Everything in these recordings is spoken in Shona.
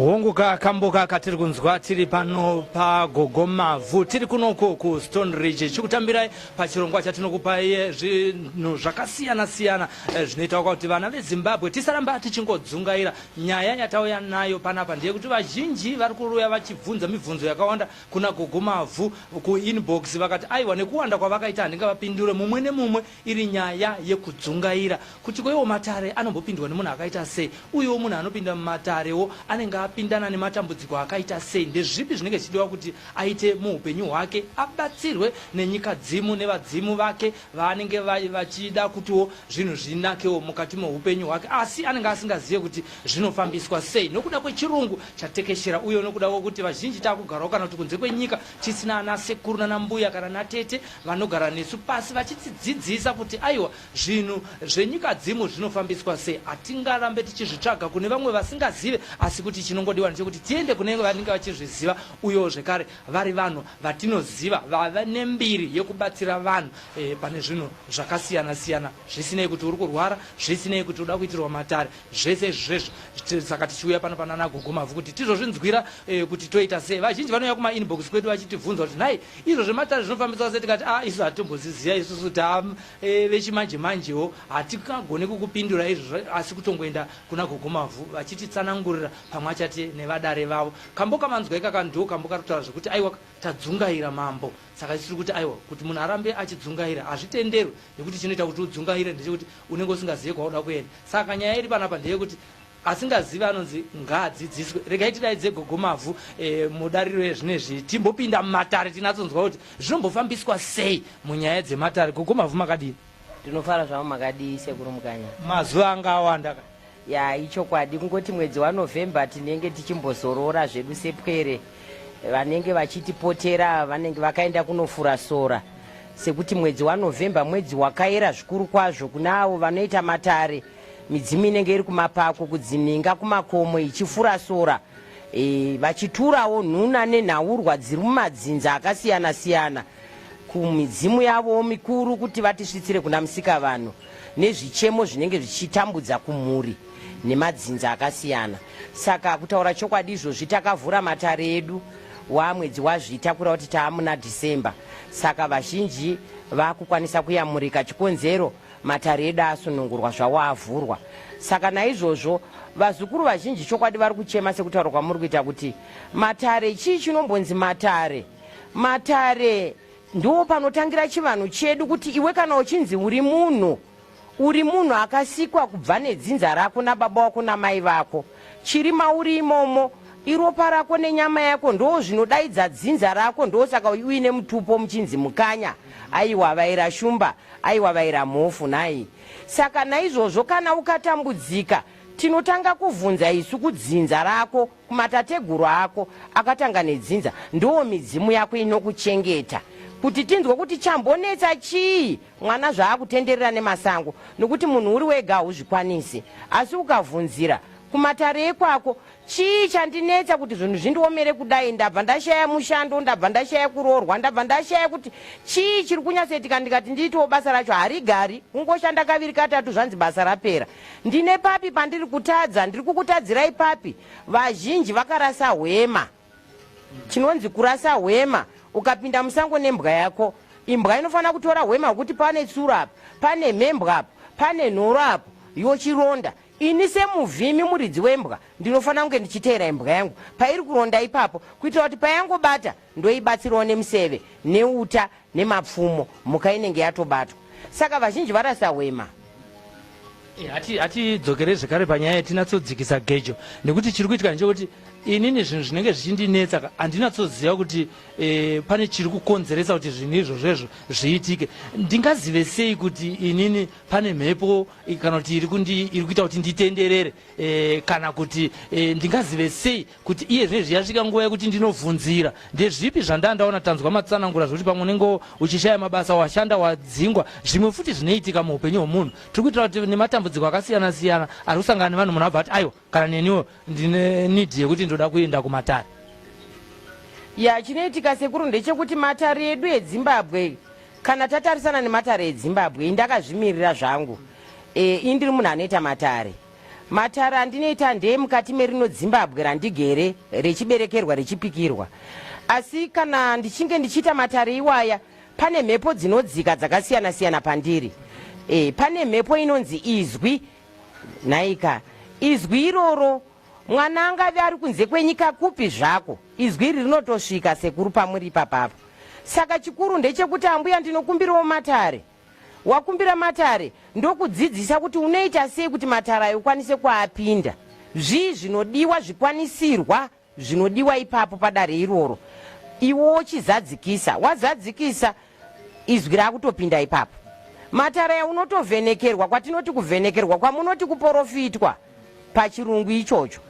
Hongu ka kambo ka katiri kunzwa tiri pano pagogo mavhu tiri kunoko kustone ridge chikutambirai pachirongwa chatinokupai eh, zvinhu zvakasiyana siyana eh, zvinoita kuti vana vezimbabwe tisaramba tichingodzungaira Nyaya yatauya nayo panapa ndeyekuti vazhinji vari kuuya vachibvunza mibvunzo yakawanda kuna Gogo Mavhu kuinbox vakati aiwa nekuwanda kwavakaita handingavapindure mumwe nemumwe iri nyaya yekudzungaira kuti ko iwo matare anombopindwa nemunhu akaita sei uyewo munhu anopinda mumatarewo anenge apindana nematambudziko akaita sei ndezvipi zvinenge zvichidiwa kuti aite muupenyu hwake abatsirwe nenyikadzimu nevadzimu vake vaanenge vachida kutiwo zvinhu zvinakewo mukati meupenyu hwake asi anenge asingazive kuti zvinofambiswa sei nokuda kwechirungu chatekeshera uye nokuda kwokuti vazhinji taakugarawo kana kuti kunze kwenyika tisina ana sekuru nana mbuya kana natete vanogara nesu pasi vachitidzidzisa kuti aiwa zvinhu zvenyika dzimu zvinofambiswa sei hatingarambe tichizvitsvaga kune vamwe vasingazive asi kuti chinongodiwa ndechekuti tiende kune vanenge vachizviziva uyewo zvekare vari vanhu vatinoziva vava nembiri yekubatsira vanhu e, pane zvinhu zvakasiyana siyana zvisinei kuti uri kurwara zvisinei kuti uda kuitirwa matare zvese izvozvo saka tichiuya pano panana gogo mavhu kuti tizozvinzwira e, kuti toita sei vazhinji vanouya kumainbox kwedu vachitibvunza kuti nhai izvo zvematare zvinofambiswa sei tikati a ah, isu hatitomboziziva isusu ta e, vechimanje manjewo hatikagone kukupindura izvozvo asi kutongoenda kuna gogo mavhu vachititsanangurira pamwe achati nevadare vavo kambo kamanzwa ikaka ndo kambo kari kutaura zvekuti aiwa tadzungaira mambo Saka isu tiri kuti aiwa, kuti munhu arambe achidzungaira hazvitenderwe nekuti chinoita kuti udzungaire ndechekuti unenge usingazive kwauda kuenda. Saka nyaya iri panapa ndeyekuti asingazive anonzi ngaadzidziswe. Regai tidaidze Gogo Mavhu e, mudariro yezvinezvi timbopinda mumatare tinatsonzwa kuti zvinombofambiswa sei munyaya dzematare. Gogo Mavhu makadii? Ndinofara zvangu makadii sekuru Mukanya? Mazuva anga awanda ka. Ya ichokwadi kungoti mwedzi waNovember tinenge tichimbozorora zvedu sepwere vanenge vachitipotera vanenge vakaenda kunofura sora sekuti mwedzi waNovember mwedzi wakaera zvikuru kwazvo kuna avo vanoita matare midzimu inenge iri kumapako kudzininga kumakomo ichifura sora e, vachiturawo nhuna nenhaurwa dziri mumadzinza akasiyana siyana kumidzimu yavowo mikuru kuti vatisvitsire kuna musikavanhu nezvichemo zvinenge zvichitambudza kumhuri nemadzinza akasiyana. Saka kutaura chokwadi izvozvi takavhura matare edu wamwedzi waZvita kureva kuti taamuna December saka vazhinji vakukwanisa kuyamurika chikonzero matare edu asunungurwa zvawo avhurwa. Saka naizvozvo vazukuru vazhinji chokwadi vari kuchema sekutaura kwamuri kuita kuti matare chii chinombonzi matare matare Ndipo panotangira chivanhu chedu kuti iwe kana uchinzi uri munhu, uri munhu akasikwa kubva nedzinza rako nababa wako namai vako. Chiri mauri imomo iropa rako nenyama yako ndoo zvinodaidza dzinza rako ndosaka uine mutupo muchinzi Mukanya aiwa vaira Shumba aiwa vaira Mhofu nhai. Saka naizvozvo kana ukatambudzika tinotanga kuvhunza isu kudzinza rako Kumatateguru ako akatanga nedzinza ndoo midzimu yako inokuchengeta kuti tinzwe kuti chambonetsa chii mwana zvaakutenderera nemasango nokuti munhu uri wega hauzvikwanisi asi ukavhunzira kumatare ekwako chii chandinetsa kuti zvinhu zvindiomere kudai ndabva ndashaya mushando ndabva ndashaya kuroorwa ndabva ndashaya kuti chii chiri kunyatsoitika ndikati ndiitewo basa racho harigari kungoshanda kaviri katatu zvanzi basa rapera Ndine papi pandiri kutadza? Ndiri kukutadzirai papi? Vazhinji vakarasa hwema. Chinonzi kurasa hwema, ukapinda musango nembwa yako, imbwa inofanira kutora hwema hwekuti pane tsuro apa, pane mhembwa apa, pane nhoro apo, yochironda. Ini semuvhimi muridzi wembwa ndinofanira kunge ndichiteera imbwa yangu pairi kuronda ipapo kuitira kuti payangobata ndoibatsirawo nemuseve, neuta nemapfumo mhuka inenge yatobatwa saka vazhinji varasa hwema. Eh, hatidzokere zvekare panyaya yetinatsodzikisa gejo nekuti chiri kuitika ndechekuti inini zvinhu zvinenge zvichindinetsa handinatsoziva kuti e, pane chiri kukonzeresa kuti zvinhu izvozvezvo zviitike ndingazive sei kuti inini pane mhepo kana kuti iri kuita kuti nditenderere e, kana kuti e, ndingazive sei kuti iye zvinezvi yasvika nguva yekuti ndinovhunzira ndezvipi zvandaa ndaona tanzwa matsanangura zvekuti pamwe unenge uchishaya mabasa washanda wadzingwa zvimwe futi zvinoitika muupenyu hwemunhu tiri kuitira kuti nematambudziko akasiyana siyana ari kusangana nevanhu munhu abva ati aiwa kana neniwo ndine need yekuti ndoda kuenda kumatare. Ya, chinoitika sekuru ndechekuti matare edu edzimbabwe, kana tatarisana nematare edzimbabwe, indakazvimirira zvangu. E, ini ndiri munhu anoita matare. Matare andinoita ndeemukati merino Dzimbabwe randigere, rechiberekerwa, rechipikirwa. Asi kana ndichinge ndichiita matare iwaya, pane mhepo dzinodzika dzakasiyana-siyana pandiri. E, pane mhepo inonzi izwi. Nhaika, izwi iroro mwana angave ari kunze kwenyika kupi zvako, izwi iri rinotosvika sekuru pamuri ipapapo. Saka chikuru ndechekuti ambuya ndinokumbirawo matare. Wakumbira matare ndokudzidzisa kuti unoita sei kuti matare ayo ukwanise kuapinda. Zvii zvinodiwa zvikwanisirwa zvinodiwa ipapo padare iroro iwe wochizadzikisa. Wazadzikisa izwi rakutopinda ipapo. Matare aya unotovhenekerwa kwatinoti kuvhenekerwa kwamunoti kuporofitwa pachirungu ichocho.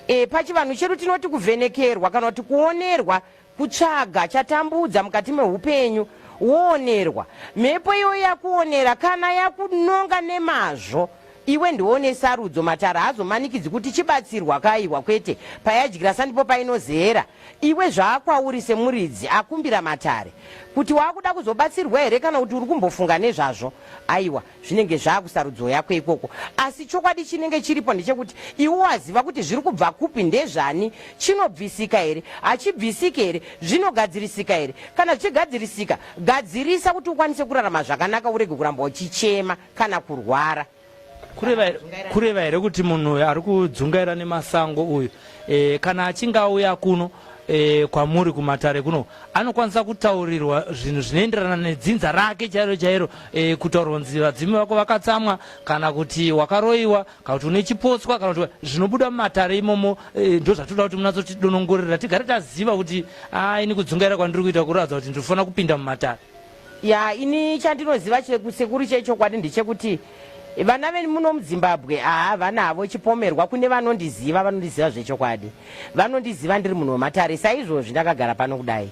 E, pachivanhu chedu tinoti kuvhenekerwa kana kuti kuonerwa Kutsvaga chatambudza mukati mehupenyu woonerwa. Mhepo iyoyo yakuonera kana yakunonga nemazvo iwe ndiwe une sarudzo. Matare haazomanikidzi kuti chibatsirwa ka aiwa kwete. Payadyira sandipo painozera. Iwe zvaakwauri semuridzi akumbira matare kuti waakuda kuzobatsirwa here kana kuti uri kumbofunga nezvazvo aiwa. Zvinenge zvaakusarudzo yako ikoko asi chokwadi chinenge chiripo ndechekuti iwe waziva kuti zviri kubva kupi ndezvani chinobvisika here hachibvisiki here zvinogadzirisika here kana zvichigadzirisika gadzirisa kuti ukwanise kurarama zvakanaka urege kuramba uchichema kana kurwara kureva here kuti munhu uyu ari kudzungaira nemasango uyu e, kana achinge auya kuno e, kwamuri kumatare kuno anokwanisa kutaurirwa zvinhu zvinoenderana nedzinza rake chairo chairo e, kutaurwa kunzi vadzimu vako vakatsamwa kana kuti wakaroiwa kana kuti une chipotswa kana kuti zvinobuda mumatare imomo e, ndo zvatoda kuti munatsotidonongorera tigare taziva kuti a ini kudzungaira kwandiri kuita kuratidza kuti ndinofanira kupinda mumatare. Ya, ini chandinoziva sekuru chechokwadi ndechekuti vana vemuno muZimbabwe haa vana havo chipomerwa kune vanondiziva, vanondiziva zvechokwadi, vanondiziva ndiri munhu wematare saizvozvi ndakagara pano kudai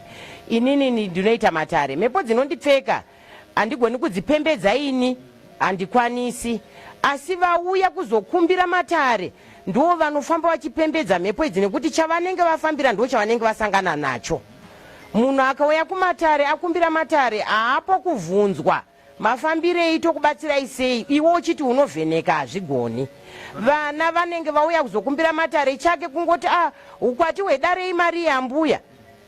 inini ndinoita matare mhepo dzinondipfeka handigoni kudzipembedza ini handikwanisi asi vauya kuzokumbira matare ndivo vanofamba vachipembedza mhepo idzi nekuti chavanenge vafambira ndo chavanenge vasangana nacho. Munhu akauya kumatare akumbira matare haapo kuvhunzwa mafambirei tokubatsirai sei iwe uchiti unovheneka hazvigoni. Vana vanenge vauya kuzokumbira matare chake kungoti ah ukwati hwedare imari yambuya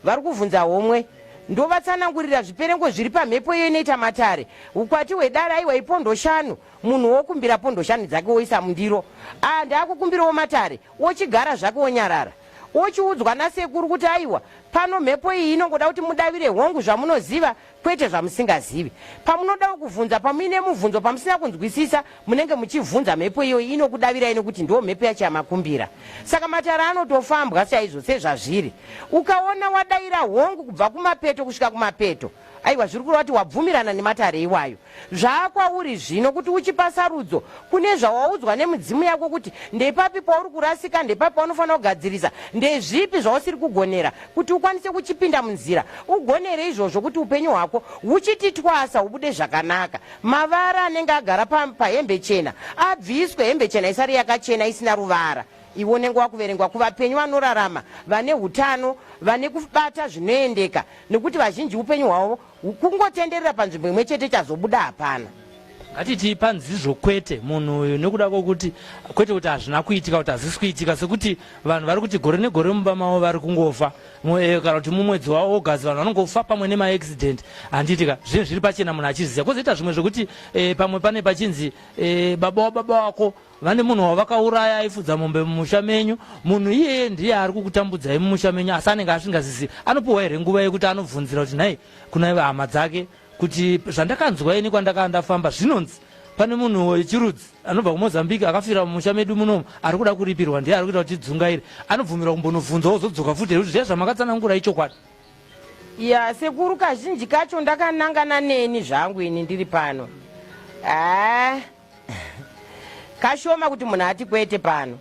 vari kuvhunza homwe ndovatsanangurira zviperengo zviri pamhepo iyo inoita matare ukwati hwedare aiwa ipondo shanu munhu wokumbira pondo shanu dzake woisa mundiro ah ndaakukumbirawo matare wochigara zvake wonyarara Wochiudzwa nasekuru kuti aiwa pano mhepo iyi inongoda kuti mudavire hongu zvamunoziva kwete zvamusingazivi. Pamunodawo kuvhunza pamuine muvhunzo pamusina kunzwisisa munenge muchivhunza mhepo iyoyi inokudavirai nekuti ndiwo mhepo yacho yamakumbira. Saka matare anotofambwa chaizvo sezvazviri. Ukaona wadaira hongu kubva kumapeto kusvika kumapeto Aiwa zviri kureva kuti wabvumirana nematare iwayo. Zvaakwauri zvino kuti uchipa sarudzo kune zvawaudzwa nemudzimu yako kuti ndepapi pauri kurasika, ndepapi paunofanira kugadzirisa, ndezvipi zvausiri kugonera kuti ukwanise kuchipinda munzira ugonere izvozvo kuti upenyu hwako huchiti twasa hubude zvakanaka. Mavara anenge agara pahembe chena abviswe hembe chena isare yakachena isina ruvara. Iwe unenge wakuverengwa kuvapenyu vanorarama, vane utano, vane kubata zvinoendeka nekuti vazhinji upenyu hwavo kungotenderera panzvimbo imwe chete chazobuda hapana. Ngatiti panzizvo kwete munhu uyu nekuda kwokuti kwete kuti hazvina kuitika kuti hazvisi kuitika sekuti vanhu vari kuti gore negore mumba mavo vari kungofa eh, kana kuti mumwedzi waAugust vanhu vanongofa pamwe nemaaccident handiitika zvinhu zviri pachena munhu achiziva kwozoita zvimwe zvekuti eh, pamwe pane pachinzi eh, baba wababa wako Vane munhu wavakauraya aifudza mombe mumusha menyu, munhu iyeye ndiye ari kukutambudzai mumusha menyu asi anenge asingazizi. Anopiwa here nguva yekuti anobvunzira kuti nhai kuna hama dzake kuti zvandakanzwa ini kwandakanga ndafamba zvinonzi pane munhu wechirudzi anobva kuMozambique akafira mumusha medu munomu ari kuda kuripirwa ndiye ari kuita kuti tidzungaire. Anobvumirwa kumbonobvunza ozodzoka futi here kuti zviya zvamakatsanangura ichokwadi? Ya sekuru kazhinji kacho ndakanangana neni zvangu ini ndiri pano. Ah. Kashoma kuti munhu ati kwete pano.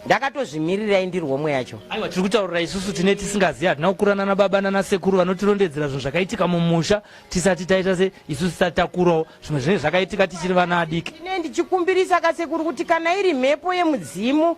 Ndakatozvimirira indiri homwe yacho. Aiwa tiri kutaurira isusu tine tisingazivi hatina kukura nana baba nana sekuru vanotirondedzera zvinhu zvakaitika mumusha tisati taita se isusu tisati takurawo zvimwe zvinenge zvakaitika tichiri vana adiki. Ndine ndichikumbirisa kasekuru kuti kana iri mhepo yemudzimu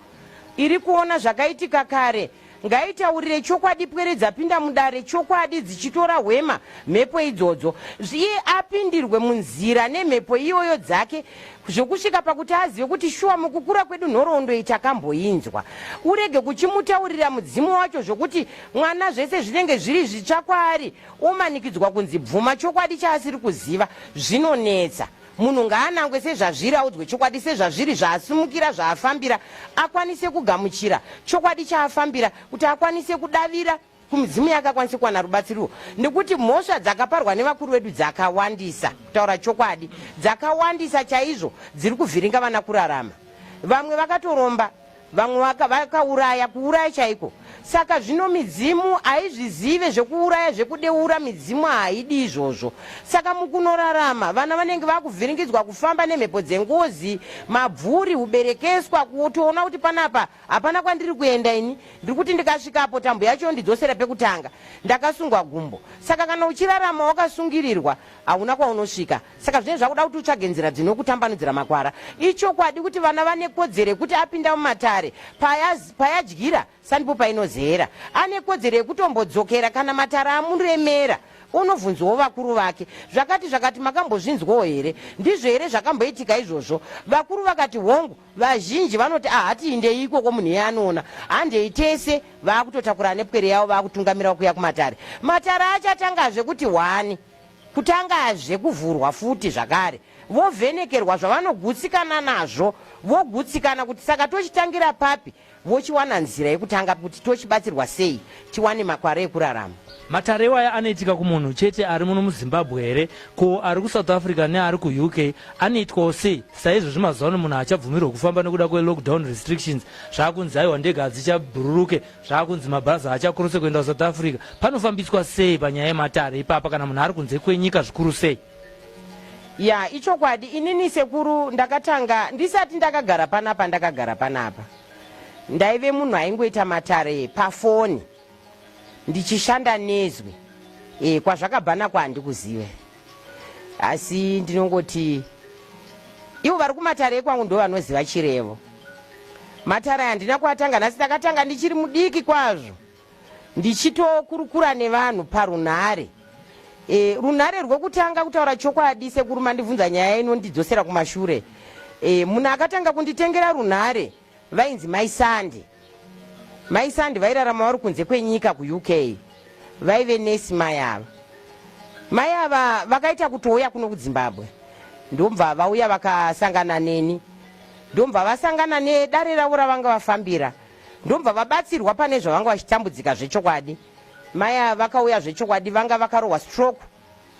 iri kuona zvakaitika kare. Ngaitaurire chokwadi pwere dzapinda mudare chokwadi dzichitora hwema mhepo idzodzo. Iye apindirwe munzira nemhepo iyoyo dzake zvokusvika pakuti azive kuti shuwa mukukura kwedu nhoroondo iyi takamboinzwa. Urege kuchimutaurira mudzimu wacho zvokuti mwana zvese zvinenge zviri zvitsva kwaari omanikidzwa kunzi bvuma chokwadi chaasiri kuziva. Zvinonetsa. Munhu ngaanangwe sezvazviri audzwe chokwadi sezvazviri zvaasimukira zvaafambira akwanise kugamuchira chokwadi chaafambira kuti akwanise kudavira kumidzimu yake akwanise kuwana rubatsirwo nekuti mhosva dzakaparwa nevakuru vedu dzakawandisa kutaura chokwadi dzakawandisa chaizvo dziri kuvhiringa vana kurarama vamwe vakatoromba Vamwe vakauraya, kuuraya chaiko. Saka zvino midzimu haizvizive zvekuuraya zvekudeura midzimu haidi izvozvo. Saka mukunorarama vana vanenge vakuvhiringidzwa kufamba nemhepo dzengozi, mabvuri, huberekeswa, kutoona kuti panapa hapana kwandiri kuenda ini. Ndiri kuti ndikasvikapo tambo yacho yondidzosera pekutanga. Ndakasungwa gumbo. Saka kana uchirarama wakasungirirwa hauna kwaunosvika. Saka zvinenge zvakuda kuti utsvage nzira dzinokutambanudzira makwara. Ichokwadi kuti vana vane kodzero yekuti apinda mumatare payadyira sandipo painozera. Ane kodzero yekutombodzokera kana matare amuremera onobvunzwawo vakuru vake. Zvakati zvakati makambozvinzwawo here? Ndizvo here zvakamboitika izvozvo? Vakuru vakati hongu. Vazhinji vanoti ah hatiindei ikoko munhu iye anoona. Handei tese vakutotakura nepwere yavo vakutungamira kuya kumatare. Matare achatangazve kuti hwani. Kutangazve kuvhurwa futi zvakare vovhenekerwa zvavanogutsikana nazvo vogutsikana kuti saka tochitangira papi vochiwana nzira yekutanga kuti tochibatsirwa sei tiwane makwara ekurarama. Matare iwaya anoitika kumunhu chete ari muno muZimbabwe here? Ko ari kuSouth Africa neari kuUK anoitwawo sei? Saizvozvi mazuva ano munhu haachabvumirwe kufamba nekuda kwelockdown restrictions zvaakunzi aiwa ndege hadzichabhururuke Zvakunzi mabhazi haachakuruse kuenda kuSouth Africa. Panofambiswa sei panyaya yematare ipapa kana munhu ari kunze kwenyika zvikuru sei? Ya ichokwadi inini sekuru ndakatanga ndisati ndakagara panapa ndakagara panapa ndaive munhu aingoita matare pafoni ndichishanda nezwi e, kwazvakabva nako handikuzive asi ndinongoti ivo vari kumatare ekwangu ndo vanoziva chirevo matare handina kuatanga nhasi ndakatanga ndichiri mudiki kwazvo ndichitokurukura nevanhu parunhare e, runhare rwekutanga kutaura chokwadi sekuru mandibvunza nyaya inondidzosera kumashure e, munhu akatanga kunditengera runhare Vainzi Mai Sandi. Mai Sandi vairarama vari kunze kwenyika kuUK. Vaive nesi mai ava. Mai ava vakaita kutouya kuno kuZimbabwe. Ndobva vauya vakasangana neni. Ndobva vasangana nedare ravo ravanga vafambira. Ndobva vabatsirwa pane zvavanga vachitambudzika zvechokwadi. Mai ava vakauya zvechokwadi vanga vakarohwa stroke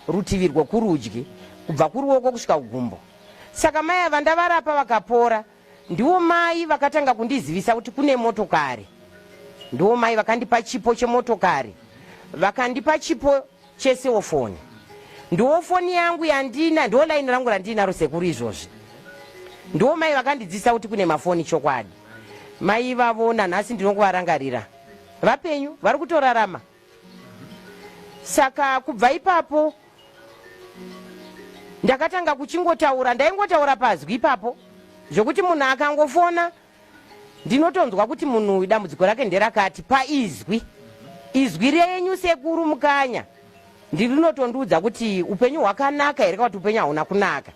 rutivi rwekurudyi kubva kuruoko kusvika kugumbo. Saka mai ava ndavarapa vakapora. Ndiwo mai vakatanga kundizivisa kuti kune motokari. Ndiwo mai vakandipa chipo chemotokari. Vakandipa chipo cheseofoni. Ndiwo foni yangu yandina, ndiwo line rangu randiinaro sekuru izvozvi. Ndiwo mai vakandidzidzisa kuti kune mafoni chokwadi. Mai ivavo nanhasi ndinokuvarangarira. Vapenyu, vari kutorarama. Saka kubva ipapo ndakatanga kuchingotaura ndaingotaura pazwi ipapo zvekuti munhu akangofona ndinotonzwa kuti munhu uyu dambudziko rake nderakati paizwi izwi renyu sekuru mukanya ndirinotondiudza kuti upenyu hwakanaka here kana kuti upenyu hauna kunaka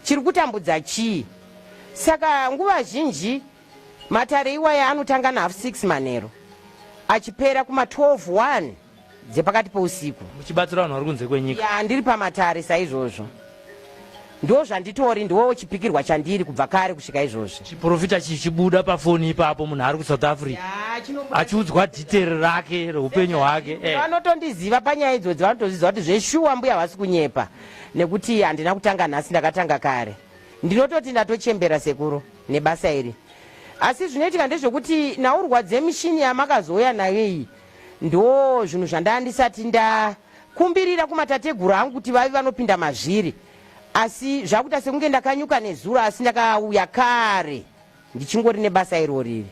chiri kutambudza chii saka nguva zhinji matare iwaya anotanga na half 6 manheru achipera kuma 12 1 dzepakati pousiku. Muchibatsira vanhu vari kunze kwenyika? Ya, ndiri pamatare saizvozvo. Ndo zvanditori, ndo chipikirwa chandiri kubva kare kusvika izvozvi. Chiprofita chichibuda pafoni ipapo munhu ari kuSouth Africa achiudzwa detail rake reupenyu hwake. Eh. Vanotondiziva panyaya idzodzi vanotozviziva kuti zveshuwa mbuya havasi kunyepa nekuti handina kutanga nhasi ndakatanga kare. Ndinototi ndatochembera sekuru nebasa iri. Asi zvinoitika ndezvekuti nhaurwa dzemishini yamakazouya nayo iyi Ndoo zvinhu zvandaa ndisati ndakumbirira kumatateguru angu kuti vave vanopinda mazviri asi zvakuita sekunge ndakanyuka nezuro asi ndakauya kare ndichingori nebasa irori iri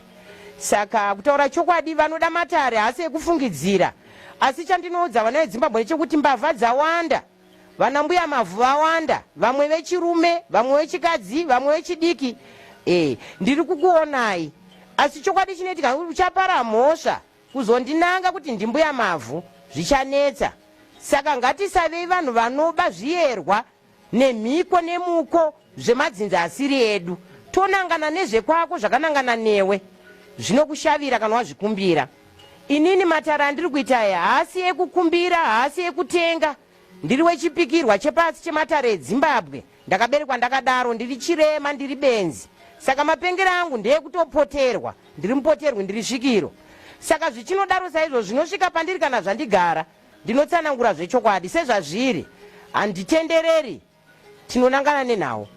saka kutaura chokwadi vanoda matare haasi ekufungidzira asi chandinoudza vana vedzimbabwe ndechekuti mbavha dzawanda Vana mbuya mavhu vawanda, vamwe vechirume, vamwe vechikadzi, vamwe vechidiki. Eh, ndiri kukuonai. Asi chokwadi chinoitika uchapara mhosva. Kuzondinanga kuti ndimbuya mavhu zvichanetsa. Saka ngatisavei vanhu vanoba zviyerwa nemhiko nemuko zvemadzinza asiri edu. Tonangana nezvekwako zvakanangana newe zvinokushavira kana wazvikumbira. Inini matare andiri kuita aya haasi ekukumbira, haasi ekutenga. Ndiri wechipikirwa chepasi chematare eDzimbabwe. Ndakaberekwa ndakadaro, ndiri chirema, ndiri benzi. Saka mapengero angu ndeekutopoterwa, ndiri mupoterwi, ndiri svikiro. Saka zvichinodaro saizvozvo zvinosvika pandiri kana zvandigara, ndinotsanangura zvechokwadi sezvazviri. Handitendereri, tinonangana nenhau.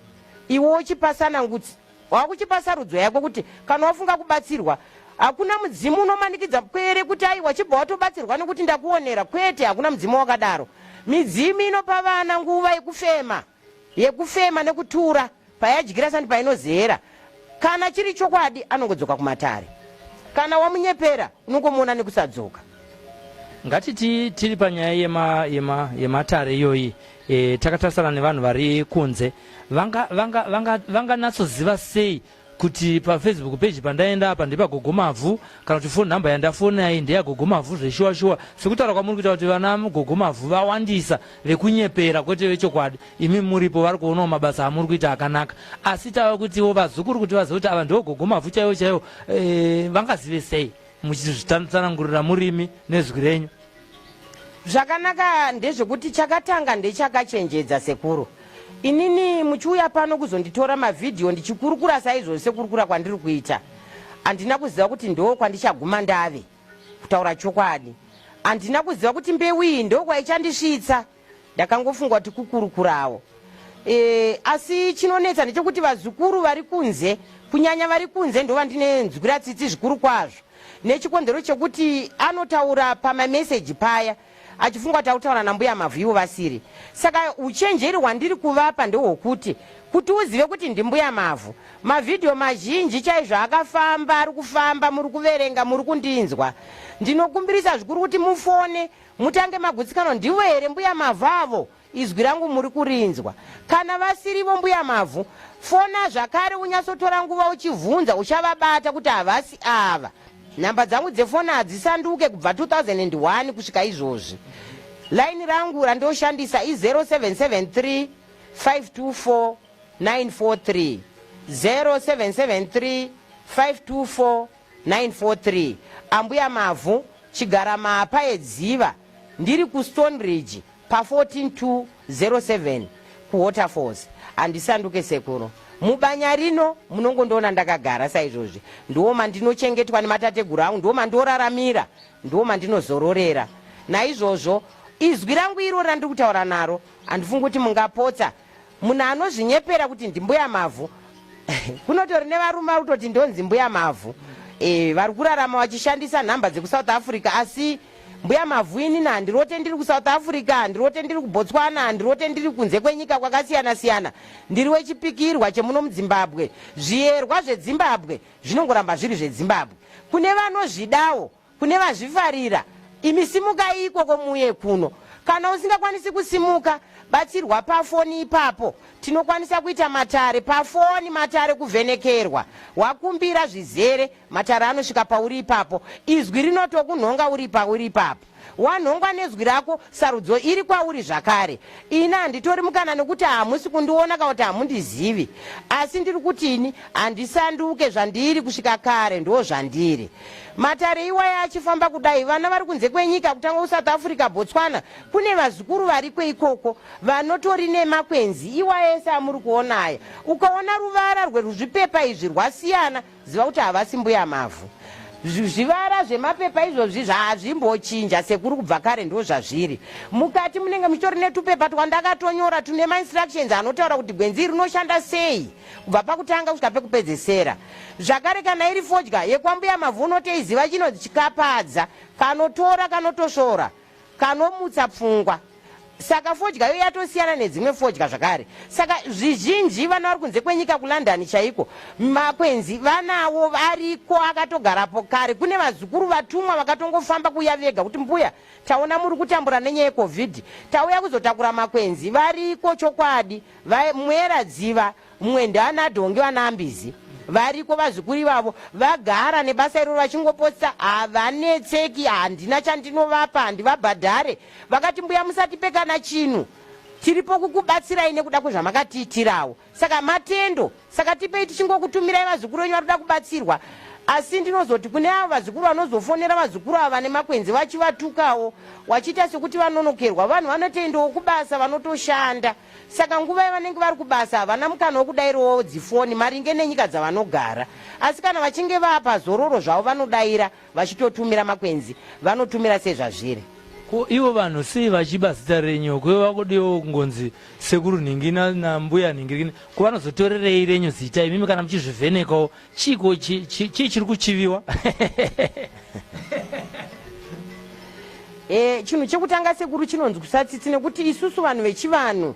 Iwe wochipa sanangutsi, wakuchipa sarudzo yako kuti kana wafunga kubatsirwa, hakuna mudzimu unomanikidza pwere kuti aiwa chibva watobatsirwa nekuti ndakuonera. Kwete, hakuna mudzimu wakadaro. Midzimu inopa vana nguva yekufema, yekufema nekutura payadyira sandi painozera. Kana chiri chokwadi anongodzoka kumatare. Kana wamunyepera unongomuona nekusadzoka. Ngatiti tiri panyaya yematare yema, yema iyoyi e, takatarisana nevanhu vari kunze vanganatsoziva vanga, vanga sei kuti pafacebook page pandaenda apa ndepagogo mavhu kana kuti phone number yandafona iyi ndeyagogo mavhu zveshuwa shuwa sekutaura kwamuri kuita kuti vana gogo mavhu vawandisa vekunyepera kwete vechokwadi imi muripo vari kuonawo mabasa amuri kuita akanaka asi tava kutiwo vazukuru kuti vazive kuti ava ndiwo gogo mavhu chaiwo chaiwo e, vangazive sei muchizvitsanangurira murimi nezwi renyu Zvakanaka ndezvekuti chakatanga ndechakachenjedza sekuru. Inini muchiuya pano kuzonditora mavhidhiyo ndichikurukura saizvozvi sekurukura kwandiri kuita. Handina kuziva kuti ndo kwandichaguma ndave. Kutaura chokwadi. Handina kuziva kuti mbeu iyi ndo kwaichandisvitsa. Ndakangofunga kuti kukurukurawo. E, asi chinonetsa ndechekuti vazukuru vari kunze, kunyanya vari kunze ndovandinenzwira tsitsi zvikuru kwazvo. Nechikonzero chekuti anotaura pamameseji paya achifunga kuti akutaura nambuya mavhu ivo vasiri. Saka uchenjeri hwandiri kuvapa ndehwokuti kuti uzive kuti ndimbuya mavhu. Mavhidhiyo mazhinji chaizvo akafamba, ari kufamba, muri kuverenga, muri kundinzwa. Ndinokumbirisa zvikuru kuti mufone Mutange magutsikano ndivo here mbuya mavhu avo izwi rangu muri kurinzwa kana vasirivo mbuya mavhu fona zvakare unyatsotora nguva uchivhunza uchavabata kuti havasi ava nhamba dzangu dzefoni hadzisanduke kubva 2001 kusvika izvozvi line rangu randoshandisa i 0773 524 943 0773 524 943 Ambuya Mavhu, Chigaramapa eDziva, ndiri kuStoneridge pa 14207 kuWaterfalls. Handisanduke sekuru. Mubanya rino munongondiona ndakagara saizvozvi. Ndiwo mandinochengetwa nematateguru angu, ndiwo mandoraramira, ndiwo mandinozororera. Naizvozvo izwi rangu iro randiri kutaura naro handifungi kuti mungapotsa. Munhu anozvinyepera kuti ndimbuya mavhu kunotori nevarume vari kutoti ndonzi mbuya mavhu e, vari kurarama vachishandisa nhamba dzekusouth Africa asi mbuya mavhu inini handirote ndiri kusouth Africa handirote ndiri kubotswana handirote ndiri kunze kwenyika kwakasiyana siyana ndiri wechipikirwa chemuno mudzimbabwe zviyerwa zvedzimbabwe zvinongoramba zviri zvedzimbabwe kune vanozvidawo Kune vazvifarira, imi simukai ikoko muuye kuno. Kana usingakwanisi kusimuka, batsirwa pafoni ipapo. Tinokwanisa kuita matare pafoni, matare kuvhenekerwa. Wakumbira zvizere, matare anosvika pauri ipapo. Izwi rinotokunhonga uri pauri ipapo. Wanhongwa nezwi rako, sarudzo iri kwauri zvakare. Ini handitori mukana nekuti hamusi kundiona kana kuti hamundizivi. Asi ndiri kuti ini handisanduke zvandiri kusvika kare ndozvandiri. Matare iwaya achifamba kudai, vana vari kunze kwenyika kutanga kuSouth Africa, Botswana, kune vazukuru variko ikoko vanotori nemakwenzi iwaya ese amuri kuona aya. Ukaona ruvara rweruzvipepa izvi rwasiyana, ziva kuti havasi mbuya mavhu. Zvivara zvemapepa izvozvi zvazvimbochinja sekuru kubva kare ndozvazviri. Mukati munenge muchitori netupepa twandakatonyora tune mainstructions anotaura kuti gwenzi iri rinoshanda sei kubva pakutanga kusvika pekupedzesera. Zvakare kana iri fodya yekwambuya mavhu unotoiziva chinonzi chikapadza kanotora kanotosvora kanomutsa pfungwa. Saka fodya yo yatosiyana nedzimwe fodya zvakare. Saka zvizhinji vana vari kunze kwenyika kuLondon chaiko makwenzi vanawo variko akatogarapo kare. Kune vazukuru vatumwa vakatongofamba kuuya vega kuti mbuya taona muri kutambura nenyaya yeCovid tauya kuzotakura makwenzi. Variko chokwadi. Mwera dziva mumwe ndiana dhongi vana ambizi. Variko vazukuru ivavo vagara nebasa iroro vachingopotsa, havanetseki, handina chandinovapa, handivabhadhare. Vakati mbuya musatipe kana chinhu, tiripo kukubatsirai nekuda kwezvamakatiitirawo. Saka matendo, saka tipei tichingokutumirai vazukuru venyu varikuda kubatsirwa. Asi ndinozoti kune avo vazukuru vanozofonera vazukuru ava vane makwenzi vachivatukawo, wachiita sekuti vanonokerwa. Vanhu vanotoendawo kubasa, vanotoshanda. Saka nguva yavanenge vari kubasa havana mukana wekudairawo dzifoni maringe nenyika dzavanogara. Asi kana vachinge vapa zororo zvavo vanodaira vachitotumira makwenzi, vanotumira sezvazviri. Ko ivo vanhu sei vachiba zita renyu ko vakudiwo kungonzi sekuru nhingi nambuya nhingi ko vanozotorerei renyu zita imimi kana muchizvivhenekawo chiiko chii chiri kuchiviwa? E, chinhu chekutanga sekuru chinonzwisa tsitsi nekuti isusu vanhu vechivanhu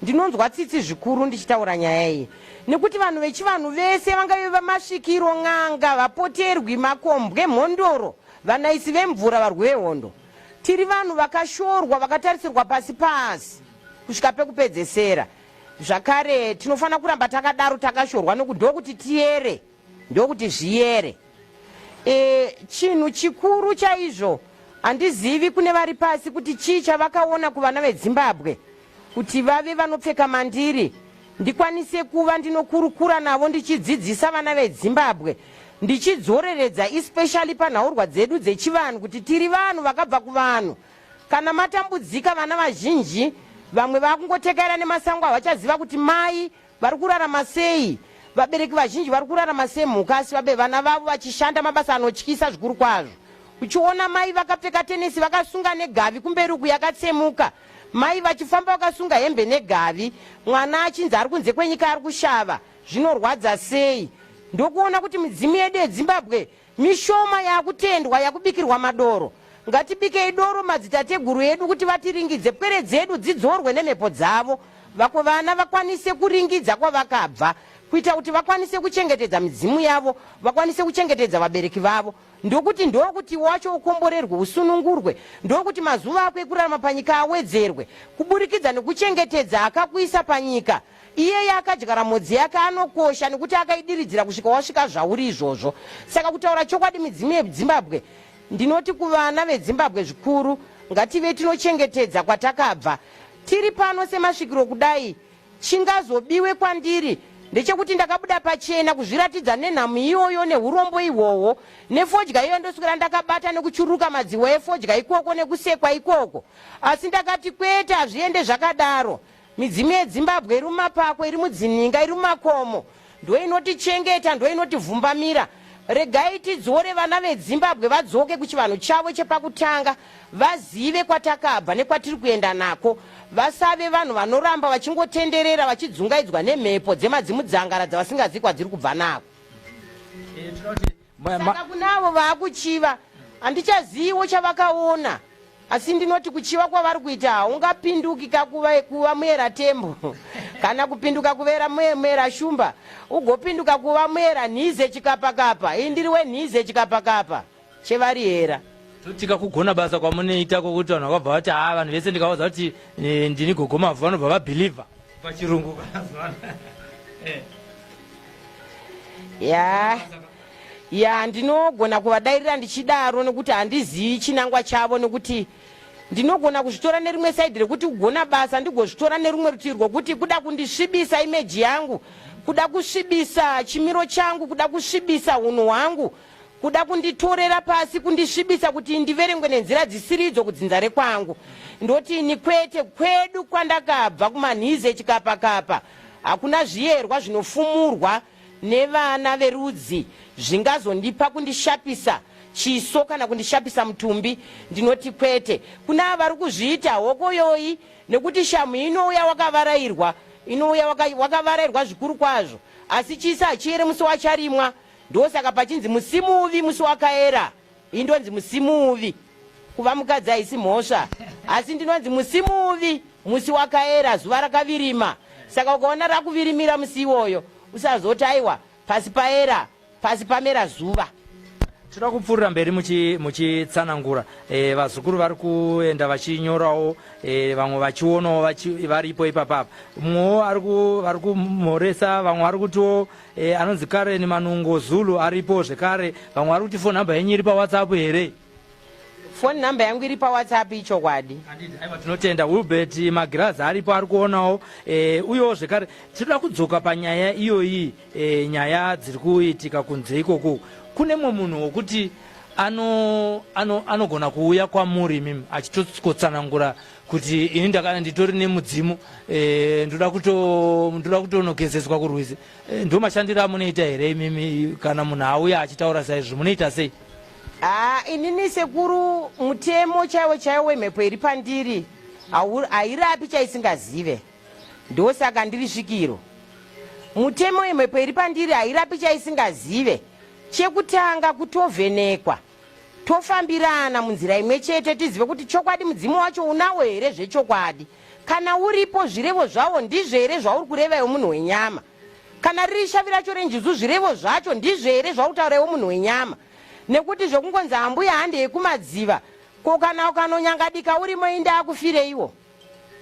ndinonzwa tsitsi zvikuru ndichitaura nyaya iyi nekuti vanhu vechivanhu vese vangave vamasvikiro n'anga vapoterwi makombwe mhondoro vanaisi vemvura varwi vehondo tiri vanhu vakashorwa vakatarisirwa pasi pasi kusvika pekupedzesera Zvakare tinofanira kuramba takadaro takashorwa nokuti ndokuti tiyere, ndokuti zviyere. E, chinhu chikuru chaizvo handizivi kune vari pasi kuti chii chavakaona kuvana veDzimbabwe kuti vave vanopfeka mandiri ndikwanise kuva ndinokurukura navo ndichidzidzisa vana veDzimbabwe ndichidzoreredza especially panhaurwa dzedu dzechivanhu kuti tiri vanhu vakabva kuvanhu Kana matambudzika vana vazhinji vamwe vakungotekaira nemasango havachaziva kuti mai vari kurarama sei. Vabereki vazhinji vari kurarama semhuka asi vabe vana vavo vachishanda mabasa anotyisa zvikuru kwazvo. Uchiona mai vakapfeka tenesi vakasunga negavi kumberi uku yakatsemuka, mai vachifamba vakasunga hembe negavi, mwana achinzi ari kunze kwenyika ari kushava. Zvinorwadza sei? Ndokuona kuti midzimu yedu yeDzimbabwe Mishoma yakutendwa yakubikirwa madoro. Ngatibikei doro madzitateguru edu kuti vatiringidze pwere dzedu dzidzorwe nemhepo dzavo vako vana vakwanise kuringidza kwavakabva kuita kuti vakwanise kuchengetedza midzimu yavo vakwanise kuchengetedza vabereki vavo ndokuti ndokuti wacho ukomborerwe usunungurwe ndokuti mazuva ako ekurarama panyika awedzerwe kuburikidza nekuchengetedza akakuisa panyika Iyeye akadyara mhodzi yake anokosha nekuti akaidiridzira kusvika wasvika zvauri izvozvo. Saka kutaura chokwadi midzimu yeZimbabwe ndinoti kuvana veZimbabwe zvikuru ngative tinochengetedza kwatakabva. Tiri pano semasvikiro kudai chingazobiwe kwandiri ndechekuti ndakabuda pachena kuzviratidza nenhamu iyoyo nehurombo ihwohwo nefodya iyoyo ndoswera ndakabata nekuchururuka madziwa efodya ikoko nekusekwa ikoko asi ndakati kwete hazviende zvakadaro Midzimu yeDzimbabwe iri mumapako, iri mudzininga, iri mumakomo ndoinotichengeta, ndoinotivhumbamira. Regai tidzore vana veDzimbabwe vadzoke kuchivanhu chavo chepakutanga, vazive kwatakabva nekwatiri kuenda nako. Vasave vanhu vanoramba vachingotenderera vachidzungaidzwa nemhepo dzemadzimudzangara dzavasingazivi kwadziri kubva nako. Saka kunavo vaakuchiva handichaziviwo chavakaona asi ndinoti kuchiva kwavari kuita haungapinduki kakuva kuva muera tembo kana kupinduka kuvera muera shumba ugopinduka kuva muera nhize chikapakapa iyi ndiri wenhize chikapakapa chevarihera Totika kugona basa kwamunoita kwokuti vanhu vakabva vati haa vanhu vese ndikavaudza kuti eh, ndini gogo mavhu vanobva vabhilivha pachirungu eh. ya ya ndinogona kuvadairira ndichidaro nekuti handizivi chinangwa chavo nekuti ndinogona kuzvitora nerimwe saidi rekuti kugona basa ndigozvitora nerumwe rutivi rwokuti kuda kundisvibisa imeji yangu kuda kusvibisa chimiro changu kuda kusvibisa unhu hwangu Kuda kunditorera pasi, kundisvibisa kuti ndiverengwe nenzira dzisiri idzo kudzinza rekwangu. Ndoti ini kwete, kwedu kwandakabva kumanhize echikapakapa hakuna zviyerwa zvinofumurwa nevana verudzi zvingazondipa kundishapisa chiso kana kundishapisa mutumbi. Ndinoti kwete. Kune ava vari kuzviita hokoyoyi nekuti shamhu inouya wakavarairwa, inouya wakavarairwa zvikuru kwazvo asi chisi hachiyere musi wacharimwa. Ndosaka pachinzi musimuvi musi wakaera. Ini ndonzi musimuvi. Kuva mukadzi haisi mhosva. Asi ndinonzi musimuvi musi wakaera zuva rakavirima. Saka ukaona rakuvirimira musi iwoyo usazoti aiwa pasi paera pasi pamera zuva. Tinoda kupfuurira mberi muchitsanangura. Vazukuru vari kuenda vachinyorawo, vamwe vachionawo varipo ipapapa. Mumwewo vari kumhoresa, vamwe vari kutiwo anonzi Karen Manungo Zulu aripo zvekare. Vamwe vari kuti phone number yenyu iri paWhatsApp here? Phone number yangu iri paWhatsApp ichokwadi. Handiti, aiwa tinotenda. Wilbert Magirazi aripo ari kuonawo. Uyewo zvekare tinoda kudzoka panyaya iyoyi, nyaya dziri kuitika kunze ikoko. Kune mumwe munhu wokuti anogona kuuya kwamuri imimi achitotsanangura kuti ini ndakana nditori nemudzimu, ndoda kutonogezeswa kurwizi. Ndo mashandiro amunoita here imimi? Kana munhu auya achitaura saizvo, munoita sei? Haa, inini sekuru, mutemo chaiwo chaiwo wemhepo iri pandiri hairapi chaisingazive, ndosaka ndiri svikiro. Mutemo wemhepo iri pandiri hairapi chaisingazive. Chekutanga kutovhenekwa, tofambirana munzira imwe chete, tizive kuti chokwadi mudzimu wacho unawo here zvechokwadi. Kana uripo, zvirevo zvawo ndizvo here zvauri kureva iwe munhu wenyama? Kana riri shavi racho renjuzu, zvirevo zvacho ndizvo here zvauri kutaura iwe munhu wenyama? Nekuti zvekungonzi ambuya handei kumadziva, ko kana ukanonyangadika urimo inda akufireiwo?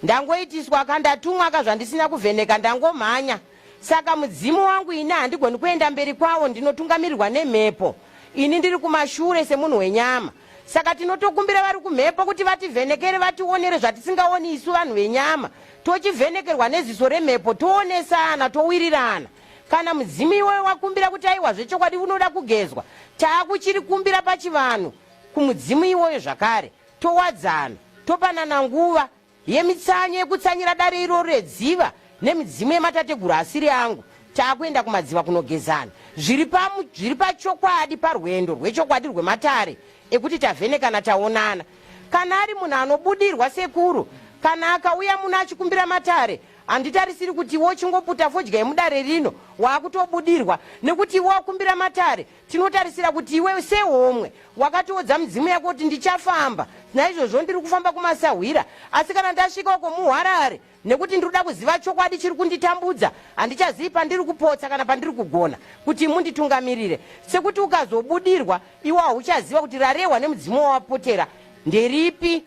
Ndangoitiswa ka, ndatumwa ka zvandisina kuvheneka, ndangomhanya. Saka mudzimu wangu ini handigoni kuenda mberi kwawo, ndinotungamirirwa nemhepo. Ini ndiri kumashure semunhu wenyama. Saka tinotokumbira vari kumhepo kuti vativhenekere, vationere zvatisingaoni isu vanhu venyama. Tochivhenekerwa neziso remhepo, toonesana, towirirana. Kana mudzimu iwoyo wakumbira kuti aiwa zvechokwadi unoda kugezwa, taakuchirikumbira pachivanhu kumudzimu iwoyo zvakare. Towadzana, topanana nguva yemitsanyo yekutsanyira dare iroro redziva nemidzimu yematateguru asiri angu. Taakuenda kumadziva kunogezana. Zviri zviri pachokwadi parwendo rwechokwadi rwematare ekuti tavhenekana taonana. Kana ari munhu anobudirwa sekuru, kana akauya muno achikumbira matare, handitarisiri kuti iwe uchingoputa fodya yemudare rino waakutobudirwa nekuti iwe wakumbira matare. Tinotarisira kuti iwe sehomwe wakatoudza midzimu yako kuti ndichafamba, naizvozvo ndiri kufamba kumasahwira, asi kana ndasvika uko muHarare nekuti ndiri kuda kuziva chokwadi chiri kunditambudza, handichazivi pandiri kupotsa kana pandiri kugona, kuti munditungamirire. Sekuti ukazobudirwa iwe hauchaziva kuti rarehwa nemudzimu wawapotera nderipi.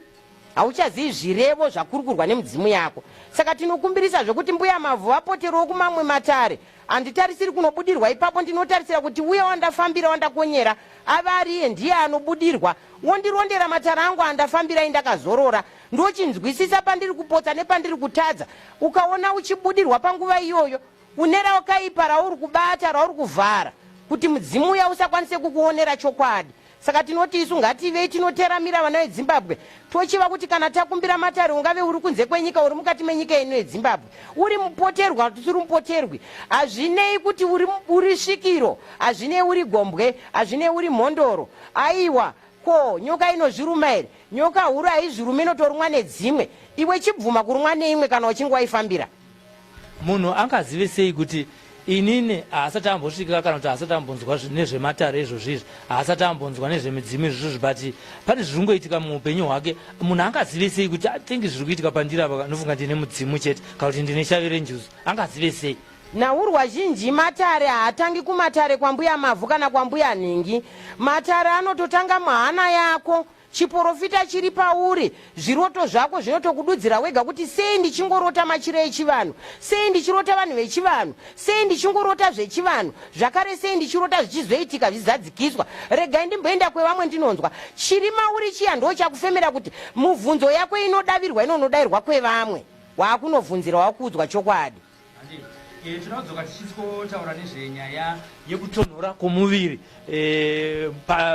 Hauchazivi zvirevo zvakurukurwa nemidzimu yako. Saka tinokumbirisa zvekuti Mbuya Mavhu vapoterewo kumamwe matare. Handitarisiri kunobudirwa ipapo, ndinotarisira kuti uya wandafambira wandakonyera ave ari iye ndiye anobudirwa. Wondirondera matare angu andafambira indakazorora. Ndochinzwisisa pandiri kupotsa nepandiri kutadza. Ukaona uchibudirwa panguva iyoyo, une rakaipa rauri kubata, rauri kuvhara kuti mudzimu uya usakwanise kukuonera chokwadi. Saka tinoti isu ngativei tinoteramira vana veDzimbabwe, tochiva kuti kana takumbira matare, ungave uri kunze kwenyika, uri mukati menyika ino yeDzimbabwe, uri mupoterwi kana kuti usiri mupoterwi, hazvinei kuti uri, uri svikiro, hazvinei uri gombwe, hazvinei uri mhondoro. Aiwa, ko nyoka inozviruma here? Nyoka huru haizvirumi, inotorumwa nedzimwe. Iwe chibvuma kurumwa neimwe kana uchinge waifambira. Munhu angazive sei kuti inini haasati ambosvika kana kuti haasati ambonzwa nezvematare izvozvi izvi, haasati ambonzwa nezvemidzimu izvozvi, but pane zviri kungoitika muupenyu hwake? Munhu angazive sei kuti I think zviri kuitika pandiri apa nofunga ndine mudzimu chete kana kuti ndine shavi renjuzu? Angazive sei? Nhaurwa zhinji matare haatangi kumatare kwambuya Mavhu kana kwambuya Nhingi. Matare anototanga muhana yako. Chiporofita chiri pauri, zviroto zvako zvinotokududzira wega kuti sei ndichingorota machira echivanhu, sei ndichirota vanhu vechivanhu, sei ndichingorota zvechivanhu, zvakare sei ndichirota zvichizoitika zvichizadzikiswa. Regai ndimboenda kwevamwe ndinonzwa. Chiri mauri chiya ndochakufemera kuti mubvunzo yako inodavirwa inonodairwa kwevamwe. Waakunovhunzira wakuudzwa chokwadi. Tinodzoka tichisikotaura nezvenyaya yekutonhora kwomuviri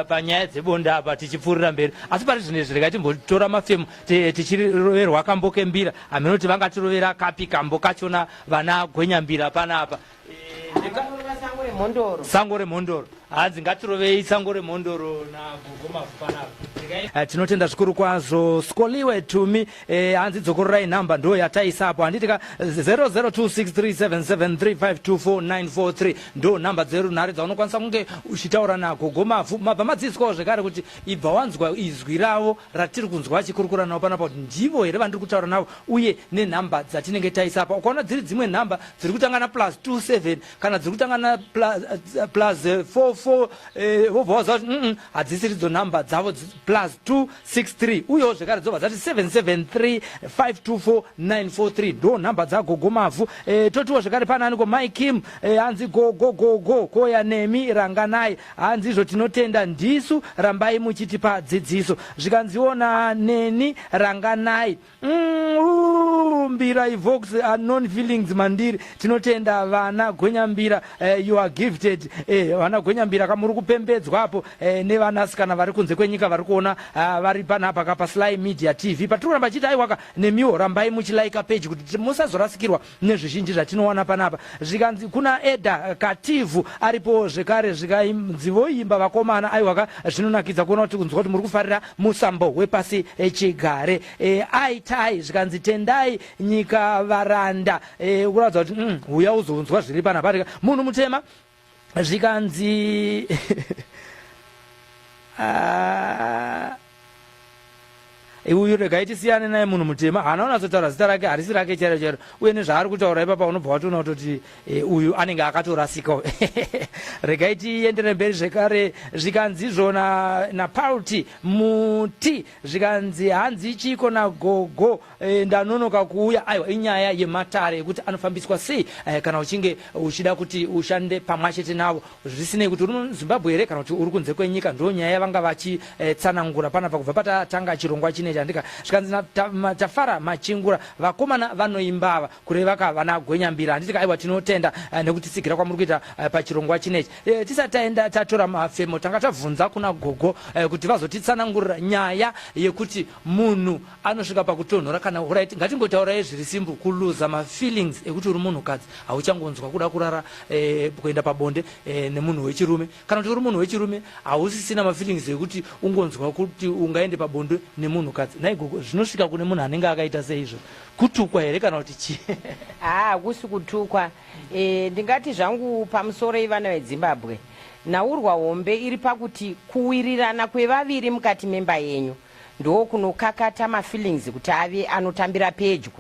panyaya dzebonde apa tichipfuurira mberi, asi pari zvino izvi regai timbotora mafemo tichiroverwa kambo kembira. Hameno kuti vangatirovera kapi kambo kachona vana gwenyambira panapa. Sango remhondoro. Sango remhondoro, hanzi ngatirovei sango remhondoro nagogo Mavhu panapa. Tinotenda zvikuru kwazvo Skoliwe Tumi. Hanzi dzokororai nhamba ndo yataisapo handiti ka? 00263773524943 ndo nhamba dzerunhare dzaunokwanisa kunge uchitaura naGogo Mavhu. Mabva madzidziswawo zvekare kuti ibva wanzwa izwi ravo ratiri kunzwa vachikurukura navo panapa kuti ndivo here vandiri kutaura navo, uye nenhamba dzatinenge taisa apa. Ukaona dziri dzimwe nhamba dziri kutanga na plus 27 kana dziri kutanga na plus 44, vobva waziva kuti hadzisiridzo nhamba dzavo. Plus 263 uyewo zvekare dzobva dzati 773 524 943 ndo nhamba dzaGogo Mavhu. Totiwo zvekare pana aniko Mai Kim, hanzi gogo gogo koya nemi ranganai, hanzi izvo tinotenda ndisu, rambai muchitipa dzidziso. Zvikanziwo na neni ranganai. Mbira evokes unknown feelings mandiri. Tinotenda vana Gwenyambira, you are gifted. Vana Gwenyambira kamuri kupembedzwa apo nevanasikana vari kunze kwenyika vari kuona, vari panapa ka paSly Media TV patiri kuramba chiti aiwaka nemiwo rambai muchilaika page kuti musazorasikirwa nezvizhinji zvatinowana panapa. Zvikanzi kuna Eda Kativhu aripo zvekare, zvikanzi voimba vakomana, aiwaka zvinonakidza kuona kuti kunzwa kuti muri kufarira musambo wepasi chigare. Aitai zvikanzi tendai nyika varanda, kuratidza kuti huya uzonzwa zviri panapa munhu mutema. Zvikanzi uyu regai tisiyane naye munhu mutema, haana kunatsotaura zita rake, harisi rake chairo chairo, uye nezvaari kutaura ipapa unobva watoona kutoti uyu anenge akatorasika. Regai tiendere mberi zvekare. Zvikanzi izvo napalti muti, zvikanzi hanzi chiko nagogo, ndanonoka kuuya. Aiwa, inyaya yematare yekuti anofambiswa sei, kana uchinge uchida kuti ushande pamwe chete navo, zvisinei kuti uri muZimbabwe here kana kuti uri kunze kwenyika. Ndo nyaya yavanga vachitsanangura panapa kubva patatanga chirongwa chinechi handika. Zvikanzi Tafara Machingura, vakomana vanoimbava, kureva ka vana Gwenyambira handitika. Aiwa, tinotenda nekutitsigira kwamuri kuita pachirongwa chinechi. Tisati taenda tatora mafemo, tanga tabvunza kuna gogo kuti vazotitsanangurira nyaya yekuti munhu anosvika pakutonhora kana right, ngatingotaurai zviri simple, kuluza mafeelings ekuti uri munhukadzi, hauchangonzwa kuda kurara, kuenda pabonde nemunhu wechirume, kana kuti uri munhu wechirume hausisina mafeelings ekuti ungonzwa kuti ungaende pabonde nemunhukadzi. Nhai gogo, zvinosvika kune munhu anenge akaita seizvo kutukwa here kana kuti chii? Haa, hakusi kutukwa. Ndingati zvangu pamusoro ivana veZimbabwe, nhaurwa hombe iri pakuti kuwirirana kwevaviri mukati memba yenyu ndokunokakata mafeelings kuti ave anotambira pedyo,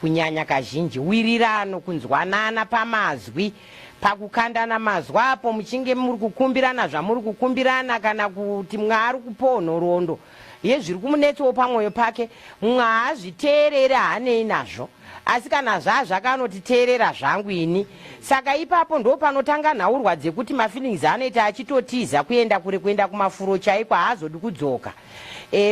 kunyanya kazhinji wirirano, kunzwanana pamazwi, pakukandana mazwi apo muchinge muri kukumbirana zvamuri kukumbirana, kana kuti mumwe ari kupawo nhoroondo yezviri kumunetsawo pamwoyo pake, mumwe haazviteereri, haanei nazvo, asi kana zvazvaka anoti teerera zvangu ini. Saka ipapo ndo panotanga nhaurwa dzekuti mafeelings anoita achitotiza kuenda kure, kuenda kumafuro chaiko, haazodi kudzoka.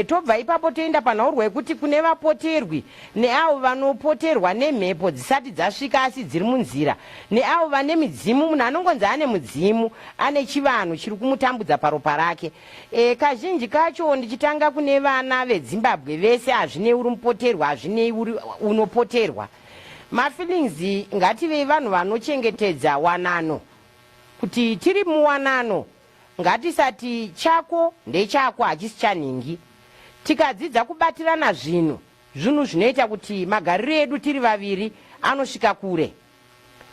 Tobva ipapo toenda panhaurwa yekuti kune vapoterwi neavo vanopoterwa nemhepo dzisati dzasvika asi dziri munzira, neavo vane midzimu. Munhu anongonzi ane mudzimu, ane chivanhu chiri kumutambudza paropa rake. Kazhinji kacho ndichitanga kune vana veZimbabwe vese, hazvinei uri mupoterwa, hazvinei uri unopoterwa, mafeelings, ngativei vanhu vanochengetedza wanano. Kuti tiri muwanano, ngatisati chako ndechako hachisi chanhingi. Tikadzidza kubatirana zvinhu, zvinhu zvinoita kuti magariro edu tiri vaviri anosvika kure.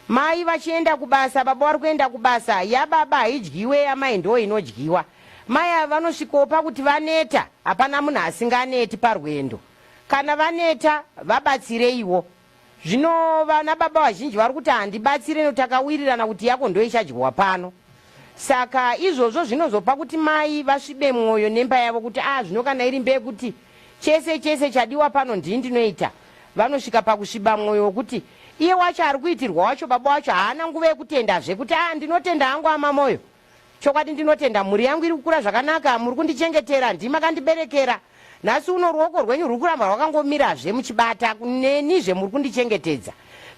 Mai vachienda kubasa, baba vari kuenda kubasa, yababa haidyiwe, yamai ndo inodyiwa. Mai ava vanosvikawo pakuti vaneta, hapana munhu asinganeti parwendo. Kana vaneta vabatsireiwo. Zvino vana baba vazhinji vari kuti handibatsire nekuti takawirirana kuti yako ndo ichadyiwa pano. Saka izvozvo zvinozopa kuti mai vasvibe mwoyo nemba yavo kuti ah, zvino kana iri mbeyekuti chese chese chadiwa pano ndini ndinoita, vanosvika pakusviba mwoyo wekuti iye wacho ari kuitirwa wacho, baba wacho, haana nguva yekutendazve kuti ah, ndinotenda hangu amamoyo, chokwadi ndinotenda, mhuri yangu iri kukura zvakanaka, muri kundichengetera, ndimi makandiberekera, nhasi uno ruoko rwenyu rwuri kuramba rwakangomirazve muchibata nenizve, muri kundichengetedza.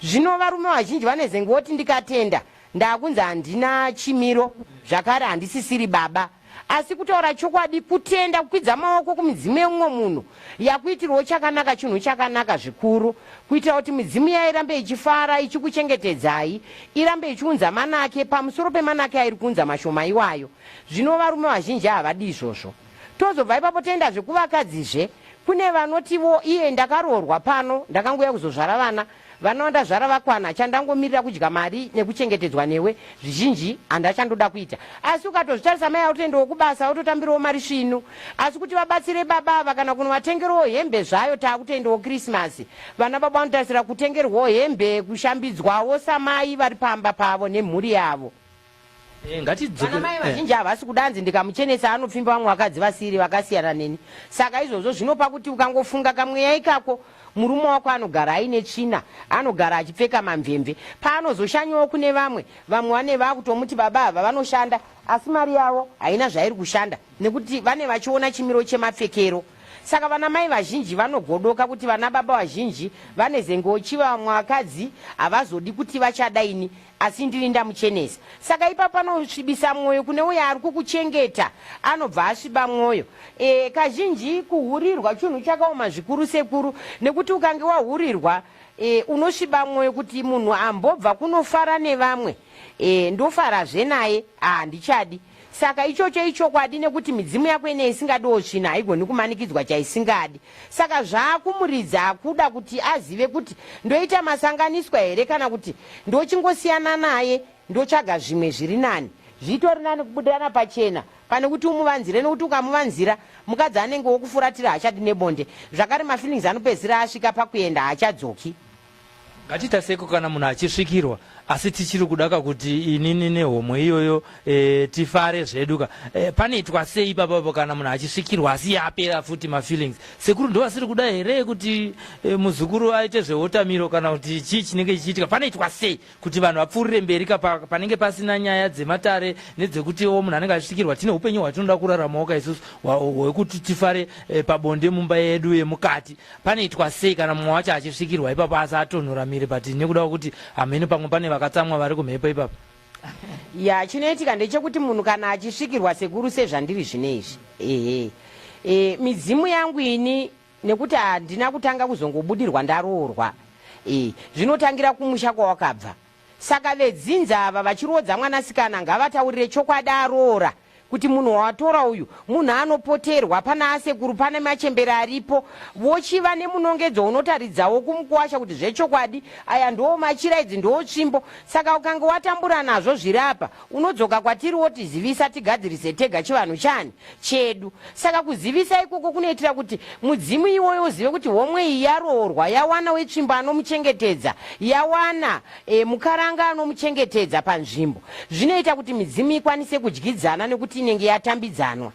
Zvino varume vazhinji vanezenge voti ndikatenda ndakunzi handina chimiro zvakare, handisisiri baba. Asi kutaura chokwadi, kutenda, kukwidza maoko kumidzimu yemumwe munhu yakuitirwawo chakanaka chinhu chakanaka zvikuru, kuitira kuti midzimu iya irambe ichifara ichikuchengetedzai, irambe ichiunza manake pamusoro pemanake airi kuunza mashoma iwayo. Zvino varume vazhinji havadi izvozvo. Tozobva ipapo toendazve kuvakadzizve. Kune vanotivo iye ndakaroorwa pano ndakangouya kuzozvara vana. Vana vandazvara vakwana chandangomirira kudya mari nekuchengetedzwa newe zvizhinji handachandoda kuita. Asi ukatozvitarisa mai avo kubasa vototambirawo mari svinu. Asi kuti vabatsire baba ava kana kunovatengerawo hembe zvayo takutoendawo Christmas. Vana baba vanotarisira kutengerwawo hembe kushambidzwawo samai vari pamba pavo nemhuri yavo. Eh, ngatidzokere Vana mai vazhinji havasi kuda hanzi ndikamuchenesa anopfimba vamwe vakadzi vasiri vakasiyana neni. Saka izvozvo zvinopa kuti ukangofunga kamweya ikako murume wako anogara aine tsvina, anogara achipfeka mamvemve. Paanozoshanyawo kune vamwe, vamwe vane vakutomuti baba ava vanoshanda asi mari yavo haina zvairi kushanda nekuti vane vachiona chimiro chemapfekero. Saka vana mai vazhinji vanogodoka kuti vana baba vazhinji vanezenge ochiva vamwe vakadzi havazodi kuti vachada ini asi ndini ndamuchenesa. Saka ipapo panosvibisa mwoyo kune uya ari kukuchengeta anobva asviba mwoyo. E, kazhinji kuhurirwa chunhu chakaoma zvikuru sekuru nekuti ukange wahurirwa e, unosviba mwoyo kuti munhu ambobva kunofara nevamwe e, ndofarazve naye handichadi. Saka ichocho ichokwadi nekuti midzimu yako ine isingadiwo tsvina haigoni kumanikidzwa chaisingadi. Saka zvaakumuridza akuda kuti azive kuti ndoita masanganiswa here kana kuti ndochingosiyana naye ndotsvaga zvimwe zviri nani. Zvitori nani kubudirana pachena pane kuti umuvanzire nekuti ukamuvanzira mukadzi anenge wokufuratira haachadi nebonde. Zvakare mafeelings anopedzisira asvika pakuenda haachadzoki. Ngatiita seiko kana munhu achisvikirwa asi tichiri kudaka kuti inini nehomwe iyoyo e, tifare zvedu ka e, panoitwa sei ipapapo kana munhu achisvikirwa asi yapera futi mafeelings sekuru ndo vasiri kuda here kuti e, muzukuru aite zvehotamiro kana kuti chii chinenge chichiitika panoitwa sei kuti vanhu vapfuurire mberi ka panenge pasina nyaya dzematare nedzekutiwo munhu anenge achisvikirwa tine upenyu hwatinoda kuraramawo ka isusu hwekuti tifare e, pabonde mumba yedu yemukati Panoitwa sei kana mumwe wacho achisvikirwa ipapo asi atonhora miri but nekuda kwekuti hameno pamwe pane vakatsamwa vari kumhepo ipapo. Ya chinoitika ndechekuti munhu kana achisvikirwa sekuru sezvandiri zvino izvi ehe e, midzimu yangu ini nekuti handina kutanga kuzongobudirwa ndaroorwa e, zvinotangira kumusha kwawakabva saka vedzinza ava vachiroodza mwanasikana ngavataurire chokwadi aroora kuti munhu wawatora uyu munhu anopoterwa pana asekuru pane machembere aripo vochiva nemunongedzo unotaridzawo kumukuwasha kuti zvechokwadi aya ndoo machira idzi ndoo tsvimbo saka ukange watambura nazvo zviri apa unodzoka kwatiri wotizivisa tigadzirise tega chivanhu chani chedu saka kuzivisa ikoko kunoitira kuti mudzimu iwoyo uzive kuti homwe iyi yaroorwa yawana wetsvimbo anomuchengetedza yawana E, mukaranga anomuchengetedza panzvimbo. Zvinoita kuti midzimu ikwanise kudyidzana nekuti inenge yatambidzanwa.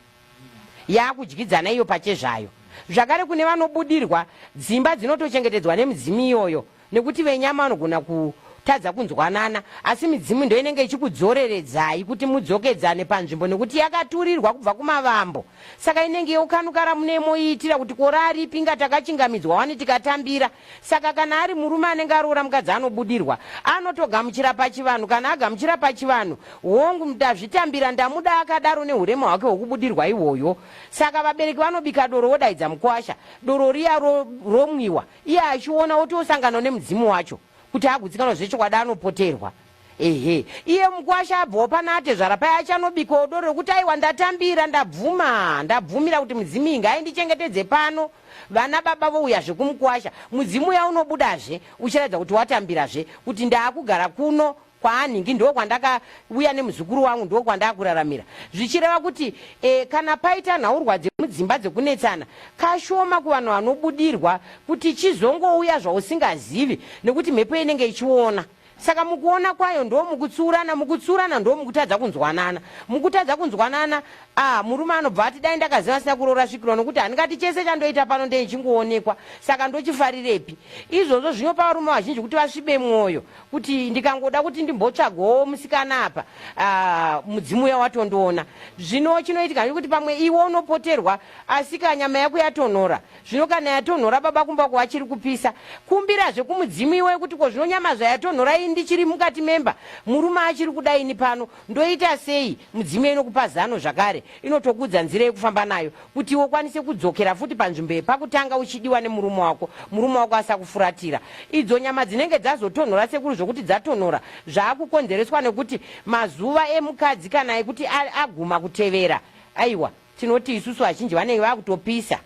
Yaakudyidzana iyo pachezvayo. Zvakare kune vanobudirwa, dzimba dzinotochengetedzwa nemidzimu iyoyo nekuti venyama vanogona kutadza kunzwanana asi midzimu ndoinenge ichikudzoreredzai kuti mudzokedzane panzvimbo nekuti yakaturirwa kubva kumavambo. Saka inenge yokanukara mune moiitira kuti kora aripi inga takachingamidzwa wani tikatambira. Saka kana ari murume anenge aroora mukadzi anobudirwa, anotogamuchira pachivanhu. Kana agamuchira pachivanhu, hongu ndazvitambira, ndamuda akadaro nehurema hwake hwekubudirwa ihwohwo. Saka vabereki vanobika doro vodaidza mukwasha, doro riya romwiwa, iye achiona otosangana nemudzimu wacho kuti agutsikana zvechokwadi anopoterwa. Ehe, iye mukwasha abvawo pana atezvara paya achanobikawo doro rekuti aiwa ndatambira, ndabvuma, ndabvumira kuti mudzimu iyi ngaindichengetedze pano. Vana baba vouyazve kumukuwasha, mudzimu uya unobudazve uchiratidza kuti watambirazve kuti ndaakugara kuno kwaanhingi ndoo kwandakauya nemuzukuru wangu ndoo kwandakuraramira zvichireva kuti e, kana paita nhaurwa dzemudzimba dzekunetsana kashoma kuvanhu vanobudirwa kuti chizongouya zvausingazivi nekuti mhepo inenge ichiona Saka mukuona kwayo ndo mukutsiurana, mukutsiurana ndo mukutadza kunzwanana. Mukutadza kunzwanana, ah, murume anobva ati dai ndakaziva sina kuroora svikiro nokuti handingati chese chandoita pano ndechingoonekwa, saka ndochifarirepi? Izvozvo zvinopa varume vazhinji kuti vasvibe mwoyo kuti ndikangoda kuti ndimbotsvagawo musikana apa, ah, mudzimu uya watondiona. Zvino chinoitika ndechekuti pamwe iwe unopoterwa asi ka nyama yako yatonhora Zvino kana yatonhora baba kumba uko vachiri kupisa, kumbirazve kumudzimu iwoyo kuti ko zvino nyama zvayatonhora ini ndichiri mukati memba, murume achiri kuda ini pano, ndoita sei? Mudzimu inokupa zano zvakare, inotokuudza nzira yekufamba nayo kuti iwe ukwanise kudzokera futi panzvimbo yepakutanga uchidiwa nemurume wako, murume wako asakufuratira. Idzo nyama dzinenge dzazotonhora sekuru zvokuti dzatonhora zvaakukonzereswa nekuti mazuva emukadzi kana ekuti aguma kutevera, aiwa. Tinoti isusu vazhinji vanenge vakutopisa,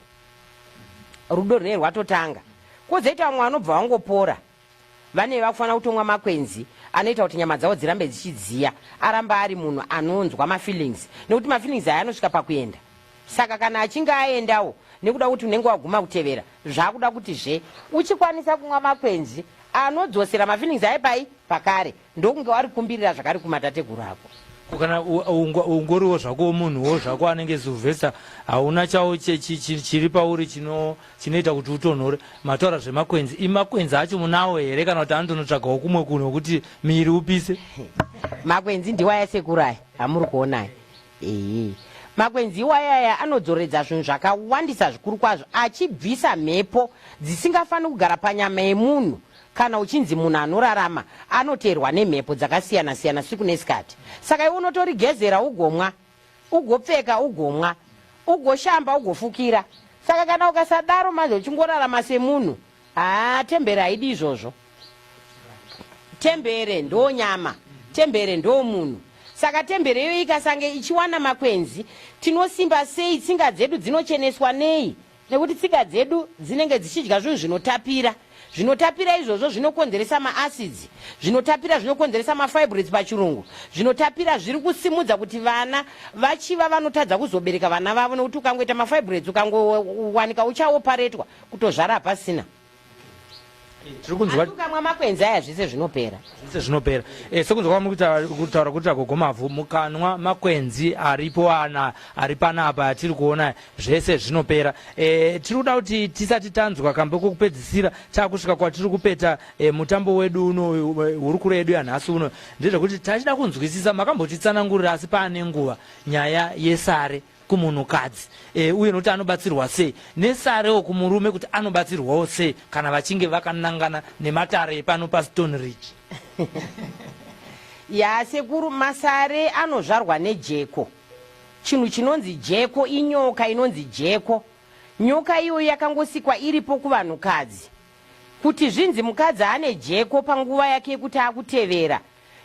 rudo runenge rwatotanga. Kwozoita vamwe vanobva vangopora, vanenge vakufanira kutomwa makwenzi anoita kuti nyama dzavo dzirambe dzichidziya, aramba ari munhu anonzwa mafeelings, nekuti mafeelings aya anosvika pakuenda. Saka kana achinge aendawo, nekuda kuti unenge waguma kutevera, zvakuda kuti zve uchikwanisa kumwa makwenzi anodzosera mafeelings aye pai pakare, ndokunge warikumbirira zvakare kumatateguru ako. Ko kana ungoriwo zvako munhuwo zvako anenge Sylvester, hauna chawo chiri pauri chinoita kuti utonhore. Mataura zvemakwenzi, imakwenzi acho munawo here kana kuti anotonotsvagawo kumwe kunhu wekuti miri upise? Makwenzi ndiwo aya sekuru aya amuri kuona aya. Ehe. Makwenzi iwayo aya anodzoreredza zvinhu zvakawandisa zvikuru kwazvo achibvisa mhepo dzisingafaniri kugara panyama yemunhu. Kana uchinzi munhu anorarama anoteerwa nemhepo dzakasiyana-siyana siku nesikati. Saka iwe unotorigezera ugomwa, ugopfeka ugomwa, ugoshamba ugofukira. Saka kana ukasadaro manje uchingorarama semunhu, haa temberi haidi izvozvo. Tembere ndo nyama, tembere ndo munhu. Saka tembere iyoyi ikasange ichiwana makwenzi, tinosimba sei? Tsinga dzedu dzinocheneswa nei? Nekuti tsinga dzedu dzinenge dzichidya zvinhu zvinotapira. Zvinotapira izvozvo zvinokonzeresa maacids, zvinotapira zvinokonzeresa mafibroids pachirungu, zvinotapira zviri kusimudza kuti vana vachiva vanotadza kuzobereka vana vavo nekuti ukangoita mafibroids ukangowanika uchaoparetwa kutozvara hapasina. Tiri kunzwa Asi ukamwa makwenzi aya zvese zvinopera. Zvese zvinopera. E, sekunzwa kwamuri kutaura kuti agogo Mavhu, mukanwa makwenzi aripo ana ari panapa atiri kuona zvese zvinopera. E, tiri kuda kuti tisati tanzwa kambo kokupedzisira takusvika kwatiri kupeta e, mutambo wedu uno, hurukuro yedu yanhasi uno, ndezvekuti tachida kunzwisisa, makambotitsanangurira asi paane nguva nyaya yesare kumunhukadzi e, uye nokuti anobatsirwa sei nesarewo kumurume kuti anobatsirwawo sei kana vachinge vakanangana nematare epano paStone Ridge. Ya sekuru, masare anozvarwa nejeko. Chinhu chinonzi jeko inyoka inonzi jeko. Nyoka iyoyo yakangosikwa iripo kuvanhukadzi. Kuti zvinzi mukadzi ane jeko panguva yake yekuti akutevera,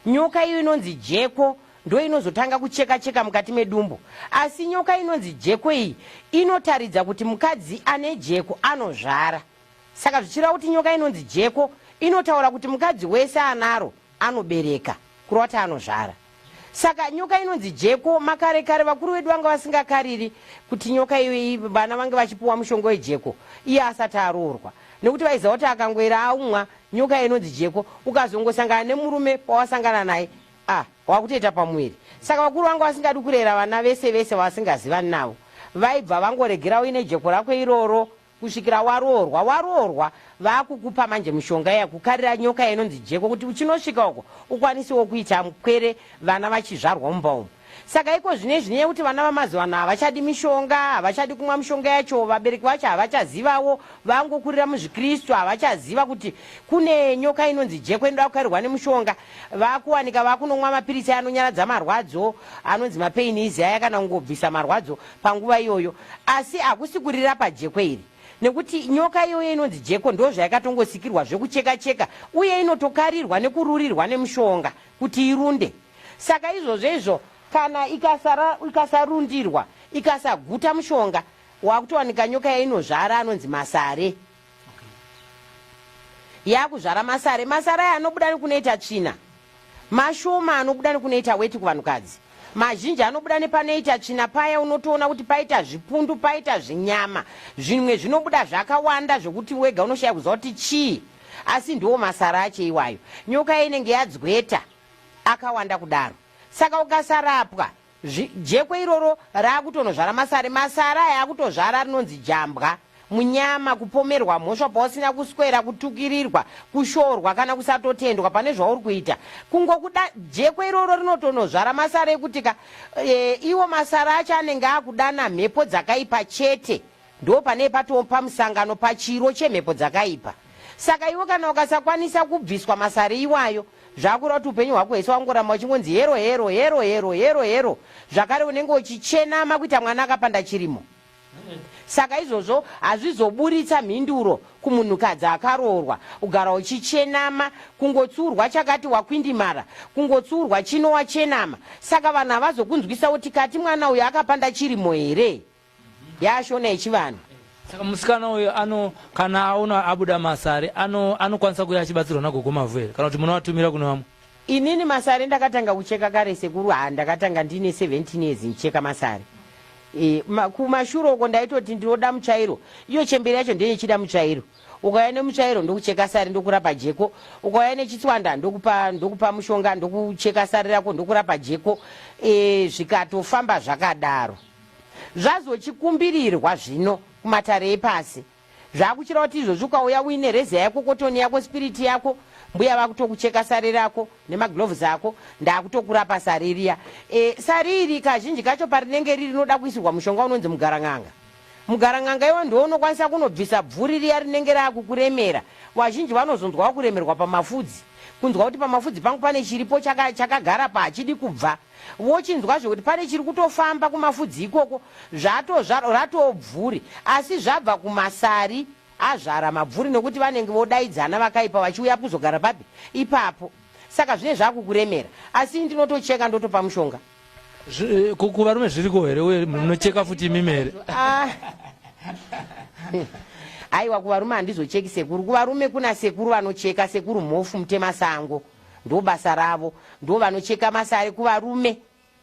Nyoka iyo inonzi jeko ndoinozotanga kucheka cheka mukati medumbu. Asi nyoka inonzi jeko iyi inotaridza kuti mukadzi ane jeko anozvara. Saka zvichireva kuti nyoka inonzi jeko inotaura kuti mukadzi wese anaro anobereka, kureva kuti anozvara. Saka nyoka inonzi jeko, makare kare vakuru vedu vanga vasingakariri kuti nyoka iyoyi vana vange vachipuwa mushonga wejeko iye asati aroorwa nekuti vaiziva kuti akangoera aumwa Nyoka inonzi jeko ukazongosangana nemurume pawasangana naye ah wakutoita pamuviri. Saka vakuru vanga vasingadi kurera vana vese vese vavasingazivani navo. Vaibva vangoregera uine jeko rako iroro kusvikira waroorwa. Waroorwa vakukupa manje mishonga iya kukarira nyoka inonzi jeko kuti uchinosvika uko ukwanisewo kuita pwere vana vachizvarwa mumba umu. Saka iko zvino izvi nenyaya yekuti vana vamazuvano havachadi mishonga, havachadi kumwa mishonga yacho, vabereki vacho havachazivawo, vangokurira muzvikristu, havachaziva kuti kune nyoka inonzi jeko inoda kukarirwa nemushonga. Vakuwanika vakunomwa mapiritsi aya anonyaradza marwadzo, anonzi mapain easy aya kana kungobvisa marwadzo panguva iyoyo. Asi hakusi kurirapa jeko iri nekuti nyoka iyoyo inonzi jeko ndozvayakatongosikirwa zvekucheka cheka uye inotokarirwa nekururirwa nemushonga kuti irunde. Saka izvozvo izvo kana ikasara ikasarundirwa ikasaguta mushonga wakutowanika nyoka yainozvara anonzi masare. Yakuzvara masare. Masare aya anobuda nekunoita tsvina. Mashoma anobuda nekunoita weti kuvanhukadzi. Mazhinji anobuda nepanoita tsvina paya unotoona kuti paita zvipundu paita zvinyama zvimwe zvinobuda zvakawanda zvekuti wega unoshaya kuziva kuti chii asi ndiwo masara acho iwayo. Nyoka inenge yadzweta akawanda kudaro saka ukasarapwa jekwe iroro rakutonozvara masare masare aya akutozvara rinonzi jambwa munyama kupomerwa mhosva pausina kuswera kutukirirwa kushorwa kana kusatotendwa pane zvauri kuita kungokuda jekwe iroro rinotonozvara masare ekuti ka e, iwo masare acho anenge akudana mhepo dzakaipa chete Ndo pane patoo pamusangano pachiro chemhepo dzakaipa. Saka iwe kana ukasakwanisa kubviswa masare iwayo, zvakureva kuti upenyu hwako hwese wangoramba uchingonzi hero hero hero hero hero hero, zvakare unenge uchichenama kuita mwana akapanda chirimo. Saka izvozvo hazvizoburitsa mhinduro Kumunhukadzi akaroorwa, kugara uchichenama, kungotsiurwa chakati wakwindimara, kungotsiurwa chino wachenama. Saka vanhu havazokunzwisa kuti kati mwana uyu akapanda chirimo here? Yaashona yechivanhu. Saka musikana uyu ano kana aona abuda masare ano anokwanisa kuuya achibatsirwa nagogo Mavhu here kana kuti munovatumira kune vamwe? Inini masare ndakatanga kucheka kare sekuru haa ndakatanga ndiine 17 years ndicheka masare. E, ma, kumashure uko ndaitoti ndinoda mutsvairo iyo chembere yacho ndiye ichida mutsvairo ukauya nemutsvairo ndokucheka sare ndokurapa jeko ukauya nechitswanda ndokupa ndokupa mushonga ndokucheka sare rako ndokurapa jeko e, zvikatofamba zvakadaro zvazochikumbirirwa zvino kumatare epasi Zvakuchira kuti izvozvi ukauya uine reza yako, kotoni yako, spiriti yako, mbuya vakutokucheka sare rako nemagloves ako, ndakutokurapa sare riya. E, sare iri kazhinji kacho parinenge riri rinoda kuisirwa mushonga unonzi mugaran'anga. Mugaran'anga iwo ndiwo unokwanisa kunobvisa bvuri riya rinenge rakukuremera. Vazhinji vanozonzwa vakuremerwa pamafudzi, kunzwa kuti pamafudzi pangu pane chiripo chakagara chaka pa hachidi kubva. Vochinzwazve kuti pane chiri kutofamba kumafudzi ikoko zvatozvarwa ratobvuri asi zvabva kumasari azvara mabvuri nekuti vanenge vodaidzana vakaipa vachiuya kuzogara papi ipapo saka zvine zvakukuremera asi ini ndinotocheka ndotopa mushonga. Eh, kuvarume zviriko here uye munocheka futi imimi here? Ah. Aiwa kuvarume handizocheki sekuru kuvarume kuna sekuru vanocheka sekuru mhofu mutemasango. Ndobasa ravo ndovanocheka masari kuvarume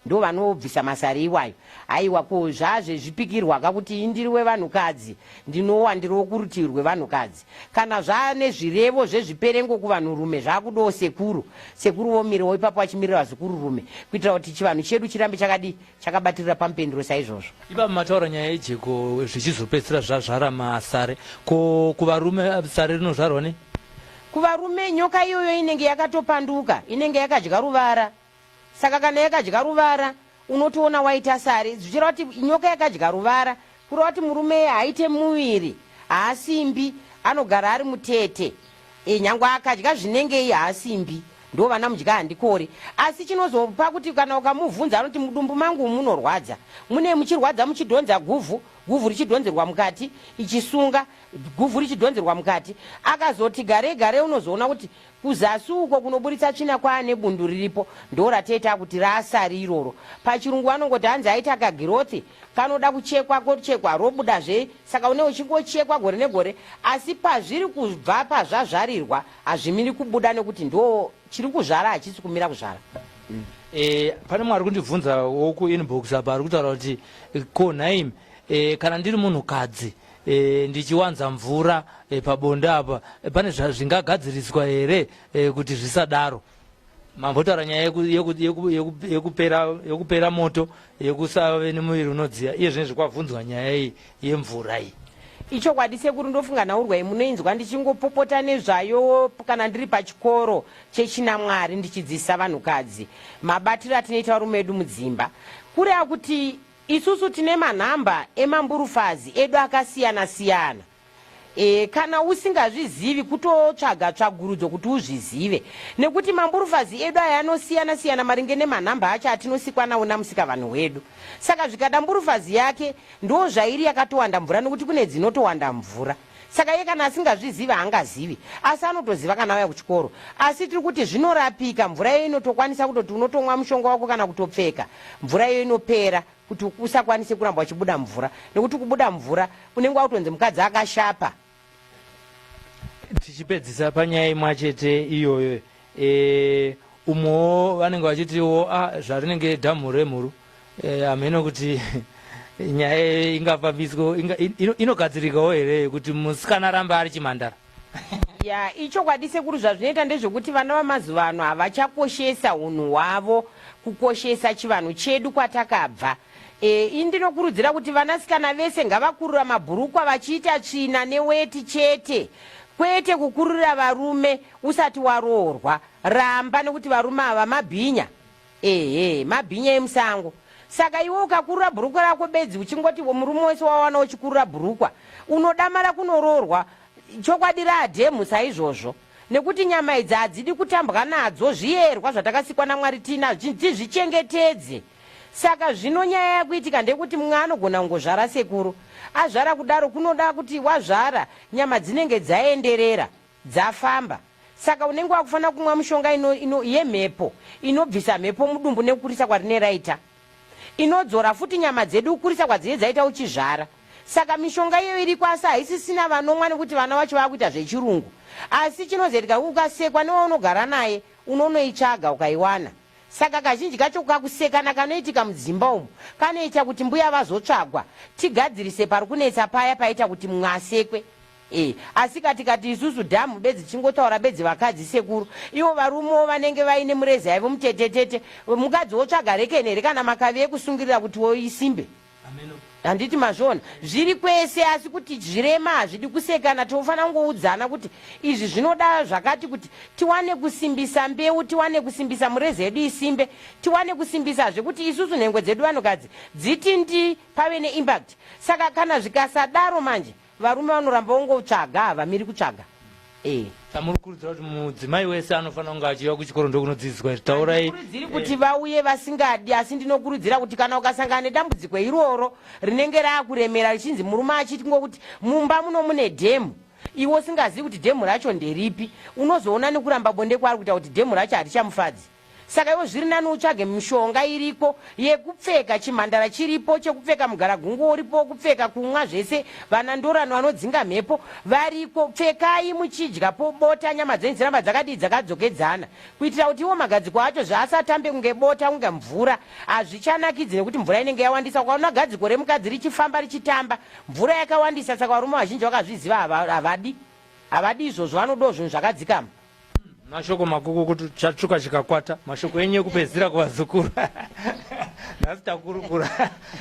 ndovanobvisa masari iwayo aiwa ko zvazvezvipikirwaka kuti indiri wevanhukadzi ndinowandirawo kurutivi rwevanhukadzi kana zvane zvirevo zvezviperengo kuvanhurume zvakudawo sekuru sekuru vomirawo ipapo vachimirira vazikururume kuitira kuti chivanhu chedu chirambe chakadii chakabatirira pamupendero saizvozvo. Ipapo mataura nyaya yejeko zvichizopedzisira zvazvara masare ko kuvarume sare rinozvarwa nei? Kuvarume nyoka iyoyo inenge yakatopanduka inenge yakadya ruvara saka kana yakadya ruvara unotoona waita sare zvichireva kuti nyoka yakadya ruvara kureva kuti murume haaite muviri haasimbi anogara ari mutete E, nyangwe akadya zvinengei haasimbi ndo vana mudya handikore asi chinozopa kuti kana ukamuvhunza anoti mudumbu mangu umu munorwadza mune muchirwadza muchidhonza guvhu guvhu richidhonzerwa mukati ichisunga guvhu richidhonzerwa mukati akazoti garei garei unozoona kuti kuzasi uko kunoburitsa tsvina kwaane bundu riripo ndo rateta kuti raasari iroro pachirungu vanongoti hanzi aita kagirothi Kanoda kuchekwa kochekwa robudazve saka une uchingochekwa gore negore asi pazviri kubva pazvazvarirwa hazvimiri kubuda nekuti ndo chiri kuzvara hachisi kumira kuzvara. E, pane mumwe ari kundibvunza wokuinbox apa ari kutaura kuti ko nhaimi e, kana ndiri munhukadzi e, ndichiwanza mvura e, pabonde apa e, pane zvingagadziriswa here e, kuti zvisadaro Mambotaura nyaya yekupera moto yekusave nemuviri unodziya iye zvinezvi kwabvunzwa nyaya iyi yemvura iyi. Ichokwadi sekuru ndofunga nhaurwa iyi munoinzwa ndichingopopota nezvayo kana ndiri pachikoro chechinamwari ndichidzidzisa vanhukadzi mabatiro atinoita varume vedu mudzimba. Kureva kuti isusu tine manhamba emamburufazi edu akasiyana siyana. E, kana usingazvizivi kutotsvaga tsvagurudzo kuti uzvizive nekuti mamburufazi edu aya anosiyana siyana maringe nemanhamba acho atinosikwa nawo namusikavanhu wedu saka zvikada mburufazi yake ndo zvairi yakatowanda mvura nekuti kune dzinotowanda mvura saka iye kana asingazvizivi haangazivi asi anotoziva kana auya kuchikoro asi tiri kuti zvinorapika mvura iyo inotokwanisa kutoti unotomwa mushonga wako kana kutopfeka mvura iyo inopera kuti usakwanise kuramba uchibuda mvura nekuti kubuda mvura unenge wakutonzi mukadzi akashapa. Tichipedzisa panyaya imwachete iyoyo e, umwewo vanenge vachitiwo ah, zvarinenge dhamhu remhuru e, hameno kuti nyaya ingafambiswa inga, inogadzirikawo here kuti musikana arambe ari chimhandara ya ichokwadi sekuru zvazvinoita ndezvekuti vana vamazuva ano havachakoshesa unhu hwavo kukoshesa chivanhu chedu kwatakabva e, ini ndinokurudzira kuti vanasikana vese ngavakurura mabhurukwa vachiita tsvina neweti chete kwete kukururira varume usati waroorwa ramba nekuti varume ava mabhinya Ehe, mabhinya emusango. Saka iwe ukakurura bhurukwa rako bedzi uchingoti murume wese wawana uchikurura bhurukwa, unodamara kunoroorwa. Chokwadi raadhemu saizvozvo. Nekuti nyama idzi hadzidi kutambwa nadzo, zviyerwa zvatakasikwa naMwari tiinazvo, tizvichengetedze. Saka zvino nyaya yakuitika ndeyekuti mumwe anogona kungozvara sekuru. Azvara kudaro kunoda kuti wazvara nyama dzinenge dzaenderera, dzafamba. Saka unenge wakufanira kumwa mishonga ino, ino, yemhepo inobvisa mhepo mudumbu nekukurisa kwarine raita. Inodzora futi nyama dzedu kukurisa kwadzinenge dzaita uchizvara. Saka mishonga iyoyo iriko asi haisisina vanomwa nekuti vana vacho vakuita zvechirungu. Asi chinozoitika ukasekwa newaunogara naye unonoitsvaga ukaiwana. Saka kazhinji kacho kakusekana kanoitika mudzimba umu kanoita kuti mbuya vazotsvagwa tigadzirise pari kunetsa paya paita kuti mumwe asekwe. E, asika tikati isusu dhamu bedzi tichingotaura bedzi vakadzi sekuru ivo varumewo vanenge vaine mureza yavo mutetetete mukadzi wotsvaga rekeni here kana makavi ekusungirira kuti woisimbe Handiti mazviona zviri kwese asi kuti zvirema hazvidi kusekana tinofanira kungoudzana kuti izvi zvinoda zvakati kuti tiwane kusimbisa mbeu tiwane kusimbisa mureza yedu isimbe tiwane kusimbisazve kuti isusu nhengo dzedu vanhukadzi dziti ndi pave neimpact saka kana zvikasadaro manje Varume vanoramba vongotsvaga havamiri kutsvaga. Eh. Samuri kurudzira kuti mudzimai wese anofanira kunge achiuya kuchikoro ndokunodzidziswa izvi. Taurai. Handikurudziri kuti vauye vasingadi asi ndinokurudzira kuti kana ukasangana nedambudziko iroro rinenge raakuremera richinzi murume achiti ngokuti mumba muno mune dhemu iwe usingazivi kuti dhemu racho nderipi unozoona nekuramba bonde kwaari kuita kuti dhemu racho harichamufadzi. Saka iwe zviri nani utsvage mishonga iriko yekupfeka, chimhandara chiripo chekupfeka, mugaragunguwo uripo wekupfeka, kumwa zvese, vana ndorano vanodzinga mhepo variko. Pfekai muchidya po bota nyama dzenyu dziramba dzakadii dzakadzokedzana kuitira kuti iwo magadziko acho zvaasatambe kunge bota kunge mvura. Hazvichanakidzi nekuti mvura inenge yawandisa. Ukaona gadziko remukadzi richifamba richitamba mvura yakawandisa saka varume vazhinji vakazviziva havadi havadi izvozvo vanodawo zvinhu zvakadzikama. Mashoko makukutu chatsvuka chikakwata. Mashoko enyu ekupedzisira kuvazukuru. Nhasi takurukura.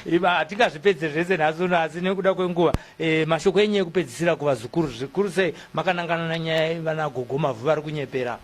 Iba hatingazvipedze zvese nhasi uno asi nekuda kwenguva. E, mashoko enyu ekupedzisira kuvazukuru zvikuru sei makanangana nanyaya vana gogo mavhu vari kunyepera.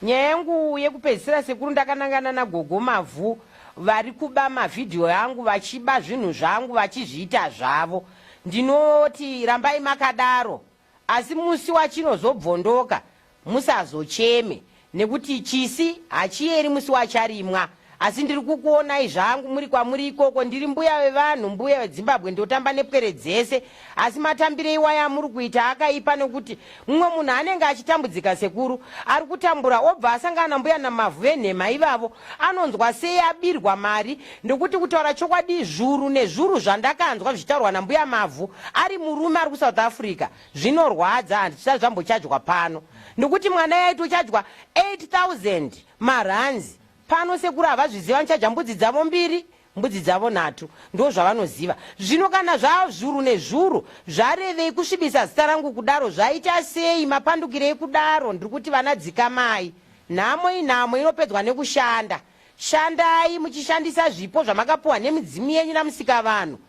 Nyaya yangu yekupedzisira sekuru ndakanangana nagogo mavhu vari kuba mavhidhiyo angu vachiba zvinhu zvangu vachizviita zvavo. Ndinoti rambai makadaro. Asi musi wachinozobvondoka musazocheme nekuti chisi hachiyeri musi wacharimwa. Asi ndiri kukuonai zvangu muri kwamuri ikoko ndiri mbuya vevanhu mbuya vedzimbabwe ndotamba nepwere dzese asi matambire iwaya amuri kuita akaipa nekuti mumwe munhu anenge achitambudzika sekuru ari kutambura obva asangana nambuya namavhu venhema ivavo anonzwa sei abirwa mari Ndokuti kutaura chokwadi zvuru nezvuru zvandakanzwa zvichitaurwa nambuya Mavhu ari murume ari kuSouth Africa zvinorwadza handisati zvambochajwa pano. Ndokuti mwana yaitochajwa 8000 marands pano sekuru havazviziva vanochaja mbudzi dzavo mbiri mbudzi dzavo nhatu ndozvavanoziva. Zvino kana zvazvuru nezvuru zvarevei kusvibisa zita rangu kudaro zvaita sei mapandukirei kudaro ndiri kuti vana dzikamai. Nhamo inhamo inopedzwa nekushanda. Shandai muchishandisa zvipo zvamakapuwa nemidzimu yenyu naMusikavanhu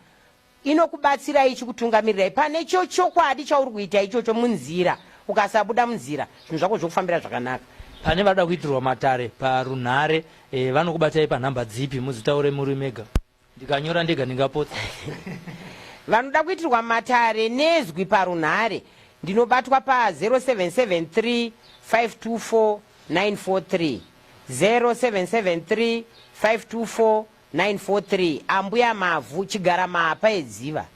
inokubatsirai ichikutungamirirai pane cho chokwadi chauri kuita ichocho munzira. Ukasabuda munzira zvinhu zvako zvokufambira zvakanaka. Pane vada kuitirwa matare parunhare eh, vanokubatai panhamba dzipi mudzitaure muri mega. Ndikanyora ndega ndingapotsa. Vanoda kuitirwa matare nezwi parunhare ndinobatwa pa 0773 524 943 0773 524 943 Ambuya Mavhu chigara mapa edziva.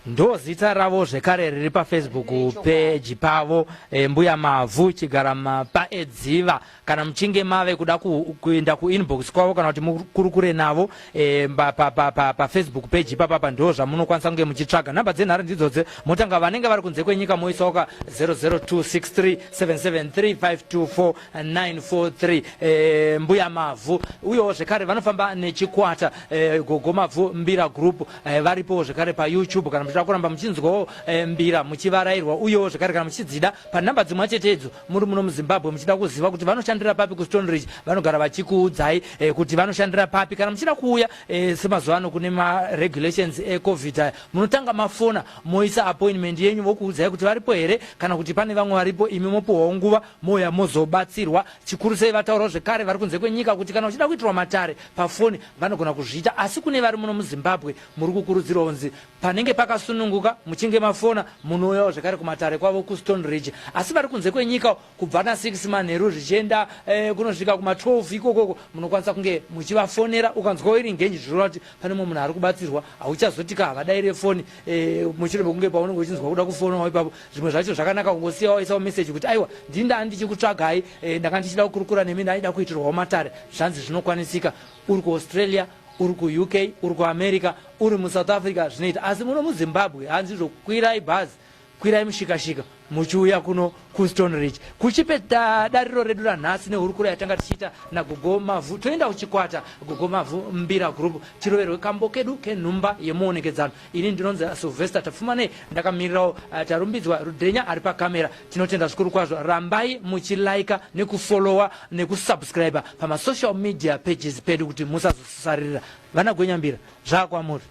Ndozita ravo zvekare riri pafacebook page pavo e, mbuya mavhu chigara mapa edziva kana muchinge mave kuda kuenda kuinbox kwavo kana kuti mukurukure navo e, pafacebook pa, pa, pa page ipapapa ndo zvamunokwanisa kunge muchitsvaga nhamba dzenhare ndidzodze motanga vanenge vari kunze kwenyika moisawo ka 00263 773 524 943 e, mbuya mavhu uyewo zvekare vanofamba nechikwata e, gogo mavhu mbira group e, varipowo zvekare payoutube kana muchida kuramba muchinzwawo e, mbira muchivarairwa uyewo zvekare kana muchidzida panhamba dzimwe chete idzo muri muno muzimbabwe muchida kuziva kuti vanoshandira papi kustone ridge vanogara vachikuudzai e, kuti vanoshandira papi kana muchida kuuya e, semazuva ano kune maregulations ecovid aya munotanga mafona moisa appointment yenyu vokuudzai kuti varipo here kana kuti pane vamwe varipo imi mopiwawo nguva mouya mozobatsirwa chikuru sei vataurawo zvekare vari kunze kwenyika kuti kana uchida kuitirwa matare pafoni vanogona kuzviita asi kune vari muno muzimbabwe muri kukurudzirwa kunzi panenge paka makasununguka muchinge mafona munouyawo zvekare kumatare kwavo kuStone Ridge. Asi vari kunze kwenyika kubva na 6 manheru zvichienda eh, kunosvika kuma 12 ikokoko munokwanisa kunge muchivafonera. Ukanzwawo iri ngenji zvinoreva kuti pane mumwe munhu ari kubatsirwa, hauchazoti ka havadaire foni eh, mushure mekunge paunenge uchinzwa kuda kufonawo ipapo. Zvimwe zvacho zvakanaka kungosiya waisawo message kuti aiwa ndini ndaa ndichikutsvagai eh, ndanga ndichida kukurukura nemi ndaida kuitirwawo matare. Zvanzi zvinokwanisika uri kuAustralia, uri kuUK, uri kuAmerica, uri muSouth Africa zvinoita. Asi muno muZimbabwe hanzi zvokwirai bhazi, kwirai mushikashika muchiuya kuno kuStone Ridge. Kuchipeta dariro redu ranhasi nehurukuro yatanga tichiita naGogo Mavhu, toenda kuchikwata Gogo Mavhu Mbira Group tiroverwe kambo kedu kenhumba yemuonekedzano. Ini ndinonzi Sylvester Tapfumanei, ndakamirirawo Tarumbidzwa Rudhenya ari pakamera. Tinotenda zvikuru kwazvo, rambai muchilaika nekufollowa nekusubscriber pamasocial media pages pedu kuti musazosaririra. Vana Gwenyambira, zvakwamuri.